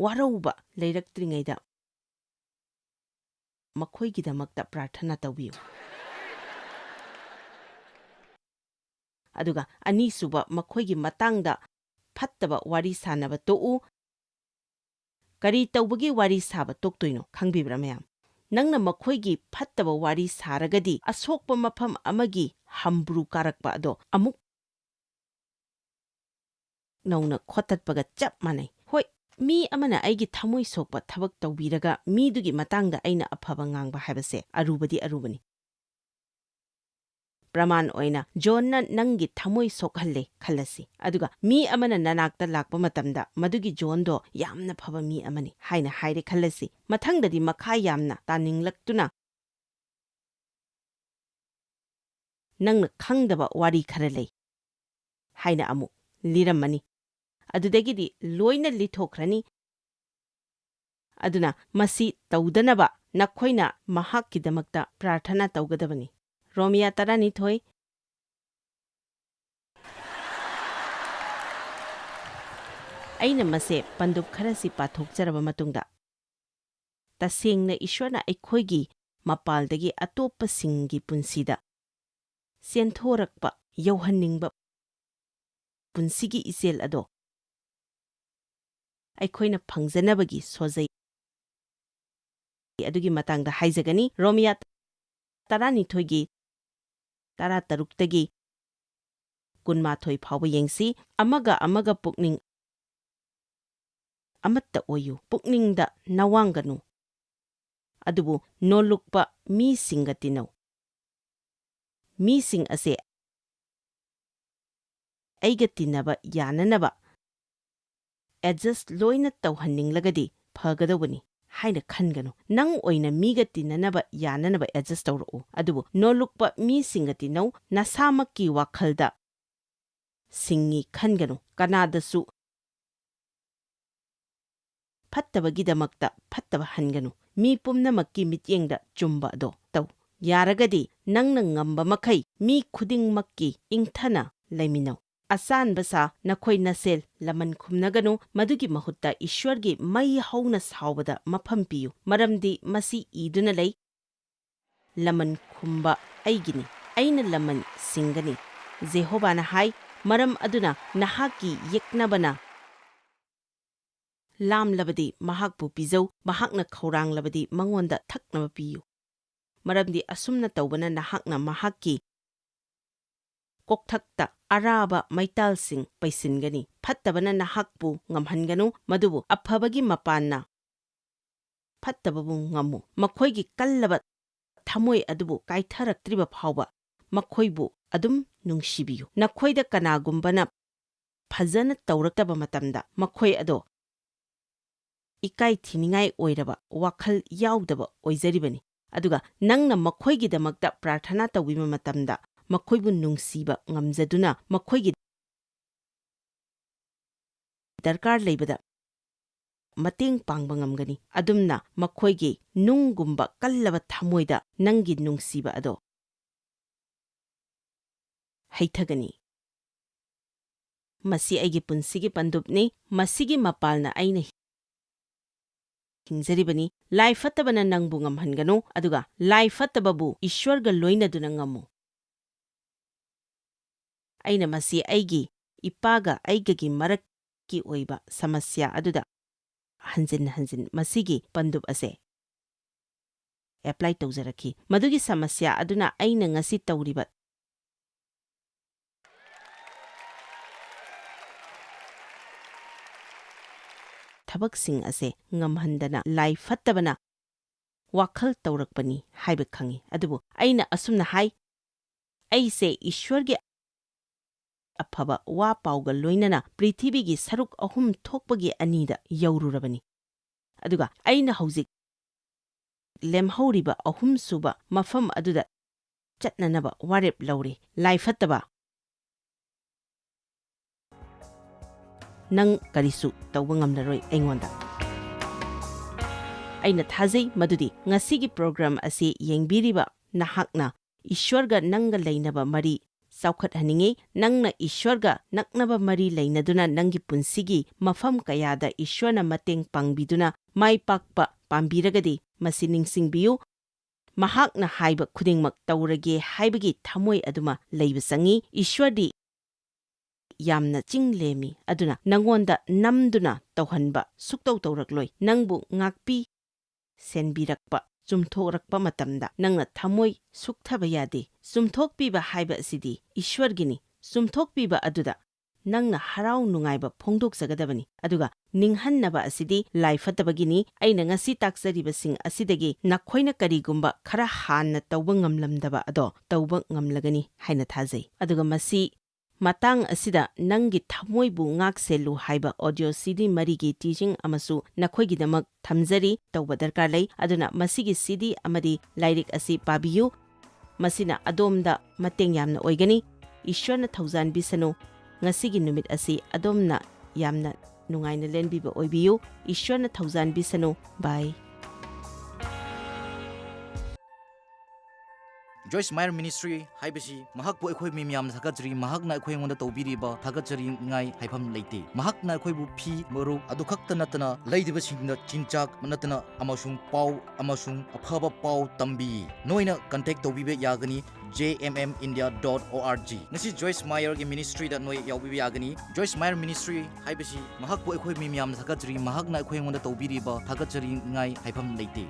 ꯋꯥꯔꯧꯕ ꯂꯩꯔꯛꯇ꯭ꯔꯤꯉꯩꯗ ꯃꯈꯣꯏꯒꯤꯗꯃꯛꯇ ꯄ꯭ꯔꯥꯔꯊꯅꯥ ꯇꯧꯕꯤꯌꯨ꯫ ꯑꯗꯨꯒ ꯑꯅꯤꯁꯨꯕ, ꯃꯈꯣꯏꯒꯤ ꯃꯇꯥꯡꯗ ꯐꯠꯇꯕ ꯋꯥꯔꯤ ꯁꯥꯅꯕ ꯇꯣꯛꯎ꯫ ꯀꯔꯤ ꯇꯧꯕꯒꯤ ꯋꯥꯔꯤ ꯁꯥꯕ ꯇꯣꯛꯇꯣꯏꯅꯣ ꯈꯪꯕꯤꯕ꯭ꯔꯥ, ꯃꯌꯥꯝ? ꯅꯪꯅ ꯃꯈꯣꯏꯒꯤ ꯐꯠꯇꯕ ꯋꯥꯔꯤ ꯁꯥꯔꯒꯗꯤ, ꯑꯁꯣꯛꯄ ꯃꯐꯝ ꯑꯃꯒꯤ ꯍꯝꯕ꯭ꯔꯨ ꯀꯥꯔꯛꯄ ꯑꯗꯣ ꯑꯃꯨꯛ ꯅꯧꯅ ꯈꯣꯠꯇꯠꯄꯒ ꯆꯞ ꯃꯥꯟꯅꯩ꯫ ꯍꯣꯏ, ꯃꯤ ꯑꯃꯅ ꯑꯩꯒꯤ ꯊꯃꯣꯏ ꯁꯣꯛꯄ ꯊꯕꯛ ꯇꯧꯕꯤꯔꯒ ꯃꯤꯗꯨꯒꯤ ꯃꯇꯥꯡꯗ ꯑꯩꯅ ꯑꯐꯕ ꯉꯥꯡꯕ ꯍꯥꯏꯕꯁꯦ ꯑꯔꯨꯕꯗꯤ ꯑꯔꯨꯕꯅꯤ꯫ ꯄ꯭ꯔꯃꯥꯟ ꯑꯣꯏꯅ, ꯖꯣꯟꯅ ꯅꯪꯒꯤ ꯊꯃꯣꯏ ꯁꯣꯛꯍꯜꯂꯦ ꯈꯜꯂꯁꯤ, ꯑꯗꯨꯒ ꯃꯤ ꯑꯃꯅ ꯅꯅꯥꯛꯇ ꯂꯥꯛꯄ ꯃꯇꯝꯗ ꯃꯗꯨꯒꯤ ꯖꯣꯟꯗꯣ ꯌꯥꯝꯅ ꯐꯕ ꯃꯤ ꯑꯃꯅꯤ ꯍꯥꯏꯅ ꯍꯥꯏꯔꯦ ꯈꯜꯂꯁꯤ꯫ ꯃꯊꯪꯗꯗꯤ ꯃꯈꯥ ꯌꯥꯝꯅ ꯇꯥꯅꯤꯡꯂꯛꯇꯨꯅ, "ꯅꯪꯅ ꯈꯪꯗꯕ ꯋꯥꯔꯤ ꯈꯔ ꯂꯩ" ꯍꯥꯏꯅ ꯑꯃꯨꯛ ꯂꯤꯔꯝꯃꯅꯤ꯫ ꯑꯗꯨꯗꯒꯤꯗꯤ ꯂꯣꯏꯅ ꯂꯤꯊꯣꯛꯈ꯭ꯔꯅꯤ꯫ ꯑꯗꯨꯅ ꯃꯁꯤ ꯇꯧꯗꯅꯕ ꯅꯈꯣꯏꯅ ꯃꯍꯥꯛꯀꯤꯗꯃꯛꯇ ꯄ꯭ꯔꯥꯔꯊꯅꯥ ꯇꯧꯒꯗꯕꯅꯤ꯫ ꯔꯣꯃꯤꯌꯥ ꯇꯔꯥꯅꯤꯊꯣꯏ꯫ ꯑꯩꯅ ꯃꯁꯦ ꯄꯟꯗꯨꯞ ꯈꯔꯁꯤ ꯄꯥꯊꯣꯛꯆꯔꯕ ꯃꯇꯨꯡꯗ, ꯇꯁꯦꯡꯅ ꯏꯁ꯭ꯋꯔꯅ ꯑꯩꯈꯣꯏꯒꯤ ꯃꯄꯥꯜꯗꯒꯤ ꯑꯇꯣꯞꯄꯁꯤꯡꯒꯤ ꯄꯨꯟꯁꯤꯗ ꯆꯦꯟꯊꯣꯔꯛꯄ ꯌꯧꯍꯟꯅꯤꯡꯕ ꯄꯨꯟꯁꯤꯒꯤ ꯏꯆꯦꯜ ꯑꯗꯣ ꯑꯩꯈꯣꯏꯅ ꯐꯪꯖꯅꯕꯒꯤ ꯁꯣꯖꯩ ꯑꯗꯨꯒꯤ ꯃꯇꯥꯡꯗ ꯍꯥꯏꯖꯒꯅꯤ꯫ ꯔꯣꯃꯤꯌꯥ ꯇꯔꯥꯅꯤꯊꯣꯏꯒꯤ ꯇꯔꯥꯇꯔꯨꯛꯇꯒꯤ ꯀꯨꯟꯃꯥꯊꯣꯏ ꯐꯥꯎꯕ ꯌꯦꯡꯁꯤ꯫ "ꯑꯃꯒ ꯑꯃꯒ ꯄꯨꯛꯅꯤꯡ ꯑꯃꯠꯇ ꯑꯣꯏꯌꯨ, ꯄꯨꯛꯅꯤꯡꯗ ꯅꯋꯥꯡꯒꯅꯨ, ꯑꯗꯨꯕꯨ ꯅꯣꯜꯂꯨꯛꯄ ꯃꯤꯁꯤꯡꯒ ꯇꯤꯟꯅꯧ꯫ ꯃꯤꯁꯤꯡ ꯑꯁꯦ ꯑꯩꯒ ꯇꯤꯟꯅꯕ ꯌꯥꯅꯅꯕ ꯑꯦꯗꯖꯁ ꯂꯣꯏꯅ ꯇꯧꯍꯟꯅꯤꯡꯂꯒꯗꯤ ꯐꯒꯗꯧꯕꯅꯤ ꯍꯥꯏꯅ ꯈꯟꯒꯅꯨ꯫ ꯅꯪ ꯑꯣꯏꯅ ꯃꯤꯒ ꯇꯤꯟꯅꯅꯕ ꯌꯥꯅꯅꯕ ꯑꯦꯗꯖꯁ ꯇꯧꯔꯛꯎ, ꯑꯗꯨꯕꯨ ꯅꯣꯜꯂꯨꯛꯄ ꯃꯤꯁꯤꯡꯒ ꯇꯤꯟꯅꯧ꯫ ꯅꯁꯥꯃꯛꯀꯤ ꯋꯥꯈꯜꯗ ꯁꯤꯡꯉꯤ ꯈꯟꯒꯅꯨ, ꯀꯅꯥꯗꯁꯨ ꯐꯠꯇꯕꯒꯤꯗꯃꯛꯇ ꯐꯠꯇꯕ ꯍꯟꯒꯅꯨ꯫ ꯃꯤ ꯄꯨꯝꯅꯃꯛꯀꯤ ꯃꯤꯠꯌꯦꯡꯗ ꯆꯨꯝꯕ ꯑꯗꯣ ꯇꯧ꯫ ꯌꯥꯔꯒꯗꯤ ꯅꯪꯅ ꯉꯝꯕ ꯃꯈꯩ ꯃꯤ ꯈꯨꯗꯤꯡꯃꯛꯀꯤ ꯏꯪꯊꯅ ꯂꯩꯃꯤꯟꯅꯧ꯫ ꯑꯆꯥꯟꯕ ꯁꯥ ꯅꯈꯣꯏ ꯅꯁꯦꯜ ꯂꯃꯟ ꯈꯨꯝꯅꯒꯅꯨ, ꯃꯗꯨꯒꯤ ꯃꯍꯨꯠꯇ ꯏꯁ꯭ꯋꯔꯒꯤ ꯃꯩ ꯍꯧꯅ ꯁꯥꯎꯕꯗ ꯃꯐꯝ ꯄꯤꯌꯨ, ꯃꯔꯝꯗꯤ ꯃꯁꯤ ꯏꯗꯨꯅ ꯂꯩ, "ꯂꯃꯟ ꯈꯨꯝꯕ ꯑꯩꯒꯤꯅꯤ, ꯑꯩꯅ ꯂꯃꯟ ꯁꯤꯡꯒꯅꯤ," ꯖꯦꯍꯣꯚꯥꯅ ꯍꯥꯏ꯫ ꯃꯔꯝ ꯑꯗꯨꯅ ꯅꯍꯥꯛꯀꯤ ꯌꯦꯛꯅꯕꯅ ꯂꯥꯝꯂꯕꯗꯤ ꯃꯍꯥꯛꯄꯨ ꯄꯤꯖꯧ, ꯃꯍꯥꯛꯅ ꯈꯧꯔꯥꯡꯂꯕꯗꯤ ꯃꯉꯣꯟꯗ ꯊꯛꯅꯕ ꯄꯤꯌꯨ꯫ ꯃꯔꯝꯗꯤ ꯑꯁꯨꯝꯅ ꯇꯧꯕꯅ ꯅꯍꯥꯛꯅ ꯃꯍꯥꯛꯀꯤ ꯀꯣꯛꯊꯛꯇ ꯑꯔꯥꯕ ꯃꯩꯇꯥꯜꯁꯤꯡ ꯄꯩꯁꯤꯟꯒꯅꯤ꯫ ꯐꯠꯇꯕꯅ ꯅꯍꯥꯛꯄꯨ ꯉꯝꯍꯟꯒꯅꯨ, ꯃꯗꯨꯕꯨ ꯑꯐꯕꯒꯤ ꯃꯄꯥꯟꯅ ꯐꯠꯇꯕꯕꯨ ꯉꯝꯃꯨ꯫ ꯃꯈꯣꯏꯒꯤ ꯀꯜꯂꯕ ꯊꯃꯣꯏ ꯑꯗꯨꯕꯨ ꯀꯥꯏꯊꯔꯛꯇ꯭ꯔꯤꯕ ꯐꯥꯎꯕ ꯃꯈꯣꯏꯕꯨ ꯑꯗꯨꯝ ꯅꯨꯡꯁꯤꯕꯤꯌꯨ꯫ ꯅꯈꯣꯏꯗ ꯀꯅꯥꯒꯨꯝꯕꯅ ꯐꯖꯅ ꯇꯧꯔꯛꯇꯕ ꯃꯇꯝꯗ ꯃꯈꯣꯏ ꯑꯗꯣ ꯏꯀꯥꯏ ꯊꯤꯅꯤꯡꯉꯥꯏ ꯑꯣꯏꯔꯕ ꯋꯥꯈꯜ ꯌꯥꯎꯗꯕ ꯑꯣꯏꯖꯔꯤꯕꯅꯤ꯫ ꯑꯗꯨꯒ ꯅꯪꯅ ꯃꯈꯣꯏꯒꯤꯗꯃꯛꯇ ꯄ꯭ꯔꯥꯔꯊꯅꯥ ꯇꯧꯕꯤꯕ ꯃꯇꯝꯗ ꯃꯈꯣꯏꯕꯨ ꯅꯨꯡꯁꯤꯕ ꯉꯝꯖꯗꯨꯅ ꯃꯈꯣꯏꯒꯤ ꯗꯔꯀꯥꯔ ꯂꯩꯕꯗ ꯃꯇꯦꯡ ꯄꯥꯡꯕ ꯉꯝꯒꯅꯤ꯫ ꯑꯗꯨꯝꯅ ꯃꯈꯣꯏꯒꯤ ꯅꯨꯡꯒꯨꯝꯕ ꯀꯜꯂꯕ ꯊꯃꯣꯏꯗ ꯅꯪꯒꯤ ꯅꯨꯡꯁꯤꯕ ꯑꯗꯣ ꯍꯩꯊꯒꯅꯤ꯫ ꯃꯁꯤ ꯑꯩꯒꯤ ꯄꯨꯟꯁꯤꯒꯤ ꯄꯟꯗꯨꯞꯅꯤ꯫ ꯃꯁꯤꯒꯤ ꯃꯄꯥꯜꯅ ꯑꯩꯅ ꯍꯤꯡꯖꯔꯤꯕꯅꯤ꯫ ꯂꯥꯏ ꯐꯠꯇꯕꯅ ꯅꯪꯕꯨ ꯉꯝꯍꯟꯒꯅꯨ, ꯑꯗꯨꯒ ꯂꯥꯏ ꯐꯠꯇꯕꯕꯨ ꯏꯁ꯭ꯋꯔꯒ ꯂꯣꯏꯅꯗꯨꯅ ꯉꯝꯃꯨ꯫ ꯑꯩꯅ ꯃꯁꯤ ꯑꯩꯒꯤ ꯏꯄꯥꯒ ꯑꯩꯒꯒꯤ ꯃꯔꯛꯀꯤ ꯑꯣꯏꯕ ꯁꯃꯁ꯭ꯌꯥ ꯑꯗꯨꯗ ꯍꯟꯖꯤꯟ ꯍꯟꯖꯤꯟ ꯃꯁꯤꯒꯤ ꯄꯟꯗꯨꯞ ꯑꯁꯦ ꯑꯦꯄ꯭ꯂꯥꯏ ꯇꯧꯖꯔꯛꯈꯤ꯫ ꯃꯗꯨꯒꯤ ꯁꯃꯁ꯭ꯌꯥ ꯑꯗꯨꯅ ꯑꯩꯅ ꯉꯁꯤ ꯇꯧꯔꯤꯕ ꯊꯕꯛꯁꯤꯡ ꯑꯁꯦ ꯉꯝꯍꯟꯗꯅ ꯂꯥꯏ ꯐꯠꯇꯕꯅ ꯋꯥꯈꯜ ꯇꯧꯔꯛꯄꯅꯤ ꯍꯥꯏꯕ ꯈꯪꯏ꯫ ꯑꯗꯨꯕꯨ ꯑꯩꯅ ꯑꯁꯨꯝꯅ ꯍꯥꯏ, ꯑꯩꯁꯦ ꯏꯁ꯭ꯋꯔꯒꯤ ꯑꯐꯕ ꯋꯥ ꯄꯥꯎꯒ ꯂꯣꯏꯅꯅ ꯄ꯭ꯔꯤꯊꯤꯕꯤꯒꯤ ꯁꯔꯨꯛ ꯑꯍꯨꯝ ꯊꯣꯛꯄꯒꯤ ꯑꯅꯤꯗ ꯌꯧꯔꯨꯔꯕꯅꯤ꯫ ꯑꯗꯨꯒ ꯑꯩꯅ ꯍꯧꯖꯤꯛ ꯂꯦꯝꯍꯧꯔꯤꯕ ꯑꯍꯨꯝꯁꯨꯕ ꯃꯐꯝ ꯑꯗꯨꯗ ꯆꯠꯅꯅꯕ ꯋꯥꯔꯦꯞ ꯂꯧꯔꯦ꯫ ꯂꯥꯏ ꯐꯠꯇꯕ, ꯅꯪ ꯀꯔꯤꯁꯨ ꯇꯧꯕ ꯉꯝꯂꯔꯣꯏ ꯑꯩꯉꯣꯟꯗ꯫ ꯑꯩꯅ ꯊꯥꯖꯩ ꯃꯗꯨꯗꯤ ꯉꯁꯤꯒꯤ ꯄ꯭ꯔꯣꯒ꯭ꯔꯥꯝ ꯑꯁꯤ ꯌꯦꯡꯕꯤꯔꯤꯕ ꯅꯍꯥꯛꯅ ꯏꯁ꯭ꯋꯔꯒ ꯅꯪꯒ ꯂꯩꯅꯕ ꯃꯔꯤ ꯆꯥꯎꯈꯠꯍꯟꯅꯤꯡꯏ꯫ ꯅꯪꯅ ꯏꯁ꯭ꯋꯔꯒ ꯅꯛꯅꯕ ꯃꯔꯤ ꯂꯩꯅꯗꯨꯅ ꯅꯪꯒꯤ ꯄꯨꯟꯁꯤꯒꯤ ꯃꯐꯝ ꯀꯌꯥꯗ ꯏꯁ꯭ꯋꯔꯅ ꯃꯇꯦꯡ ꯄꯥꯡꯕꯤꯗꯨꯅ ꯃꯥꯏ ꯄꯥꯛꯄ ꯄꯥꯝꯕꯤꯔꯒꯗꯤ, ꯃꯁꯤ ꯅꯤꯡꯁꯤꯡꯕꯤꯌꯨ, ꯃꯍꯥꯛꯅ ꯍꯥꯏꯕ ꯈꯨꯗꯤꯡꯃꯛ ꯇꯧꯔꯒꯦ ꯍꯥꯏꯕꯒꯤ ꯊꯃꯣꯏ ꯑꯗꯨꯃ ꯂꯩꯕ ꯆꯪꯏ꯫ ꯏꯁ꯭ꯋꯔꯗꯤ ꯌꯥꯝꯅ ꯆꯤꯡ ꯂꯦꯝꯃꯤ, ꯑꯗꯨꯅ ꯅꯉꯣꯟꯗ ꯅꯝꯗꯨꯅ ꯇꯧꯍꯟꯕ ꯁꯨꯛꯇꯧ ꯇꯧꯔꯛꯂꯣꯏ꯫ ꯅꯪꯕꯨ ꯉꯥꯛꯄꯤ ꯁꯦꯟꯕꯤꯔꯛꯄ, ꯆꯨꯝꯊꯣꯛꯂꯛꯄ ꯃꯇꯝꯗ ꯅꯪꯅ ꯊꯃꯣꯏ ꯁꯨꯛꯊꯕ ꯌꯥꯗꯦ꯫ ꯆꯨꯝꯊꯣꯛꯄꯤꯕ ꯍꯥꯏꯕ ꯑꯁꯤꯗꯤ ꯏꯁ꯭ꯋꯔꯒꯤꯅꯤ꯫ ꯆꯨꯝꯊꯣꯛꯄꯤꯕ ꯑꯗꯨꯗ ꯅꯪꯅ ꯍꯔꯥꯎ ꯅꯨꯡꯉꯥꯏꯕ ꯐꯣꯡꯗꯣꯛꯆꯒꯗꯕꯅꯤ꯫ ꯑꯗꯨꯒ ꯅꯤꯡꯍꯟꯅꯕ ꯑꯁꯤꯗꯤ ꯂꯥꯏ ꯐꯠꯇꯕꯒꯤꯅꯤ꯫ ꯑꯩꯅ ꯉꯁꯤ ꯇꯥꯛꯆꯔꯤꯕꯁꯤꯡ ꯑꯁꯤꯗꯒꯤ ꯅꯈꯣꯏꯅ ꯀꯔꯤꯒꯨꯝꯕ ꯈꯔ ꯍꯥꯟꯅ ꯇꯧꯕ ꯉꯝꯂꯝꯗꯕ ꯑꯗꯣ ꯇꯧꯕ ꯉꯝꯂꯒꯅꯤ ꯍꯥꯏꯅ ꯊꯥꯖꯩ꯫ ꯑꯗꯨꯒ ꯃꯁꯤ ꯃꯇꯥꯡ ꯑꯁꯤꯗ ꯅꯪꯒꯤ ꯊꯃꯣꯏꯕꯨ ꯉꯥꯛꯁꯦꯜꯂꯨ ꯍꯥꯏꯕ audio CD ꯃꯔꯤꯒꯤ teaching ꯑꯃꯁꯨ ꯅꯈꯣꯏꯒꯤꯗꯃꯛ ꯊꯝꯖꯔꯤ꯫ ꯇꯧꯕ ꯗꯔꯀꯥꯔ ꯂꯩ꯫ ꯑꯗꯨꯅ ꯃꯁꯤꯒꯤ CD ꯑꯃꯗꯤ ꯂꯥꯏꯔꯤꯛ ꯑꯁꯤ ꯄꯥꯕꯤꯌꯨ꯫ ꯃꯁꯤꯅ ꯑꯗꯣꯝꯗ ꯃꯇꯦꯡ ꯌꯥꯝꯅ ꯑꯣꯏꯒꯅꯤ꯫ ꯏꯁ꯭ꯋꯔꯅ ꯊꯧꯖꯥꯟꯕꯤꯁꯅꯨ꯫ ꯉꯁꯤꯒꯤ ꯅꯨꯃꯤꯠ ꯑꯁꯤ ꯑꯗꯣꯝꯅ ꯌꯥꯝꯅ ꯅꯨꯡꯉꯥꯏꯅ ꯂꯦꯟꯕꯤꯕ ꯑꯣꯏꯕꯤꯌꯨ꯫ ꯏꯁ꯭ꯋꯔꯅ ꯊꯧꯖꯥꯟꯕꯤꯁꯅꯨ꯫ Bye꯫ Joyce Meyer Ministry ꯍꯥꯏꯕꯁꯤ ꯃꯍꯥꯛꯄꯨ ꯑꯩꯈꯣꯏ ꯃꯤ ꯃꯌꯥꯝꯅ ꯊꯥꯒꯠꯆꯔꯤ꯫ ꯃꯍꯥꯛꯅ ꯑꯩꯈꯣꯏ ꯑꯩꯉꯣꯟꯗ ꯇꯧꯕꯤꯔꯤꯕ ꯊꯥꯒꯠꯆꯔꯤꯉꯥꯏ ꯍꯥꯏꯐꯝ ꯂꯩꯇꯦ꯫ ꯃꯍꯥꯛꯅ ꯑꯩꯈꯣꯏꯕꯨ ꯐꯤ, ꯃꯔꯨꯞ ꯑꯗꯨ ꯈꯛꯇ ꯅꯠꯇꯅ ꯂꯩꯗꯕꯁꯤꯡꯗ ꯆꯤꯟꯖꯥꯛ ꯅꯠꯇꯅ ꯑꯃꯁꯨꯡ ꯄꯥꯎ ꯑꯃꯁꯨꯡ ꯑꯐꯕ ꯄꯥꯎ ꯇꯝꯕꯤ꯫ ꯅꯣꯏꯅ contact ꯇꯧꯕꯤꯕ ꯌꯥꯒꯅꯤ J M M India dot O R G꯫ ꯉꯁꯤ Joyce Meyer ꯒꯤ ministry ꯗ ꯅꯣꯏ ꯌꯥꯎꯕꯤꯕ ꯌꯥꯒꯅꯤ꯫ Joyce Meyer Ministry ꯍꯥꯏꯕꯁꯤ ꯃꯍꯥꯛꯄꯨ ꯑꯩꯈꯣꯏ ꯃꯤ ꯃꯌꯥꯝꯅ ꯊꯥꯒꯠꯆꯔꯤ꯫ ꯃꯍꯥꯛꯅ ꯑꯩꯈꯣꯏ ꯑꯩꯉꯣꯟꯗ ꯇꯧꯕꯤꯔꯤꯕ ꯊꯥꯒꯠꯆꯔꯤꯉꯥꯏ ꯍꯥꯏꯐꯝ ꯂꯩꯇꯦ꯫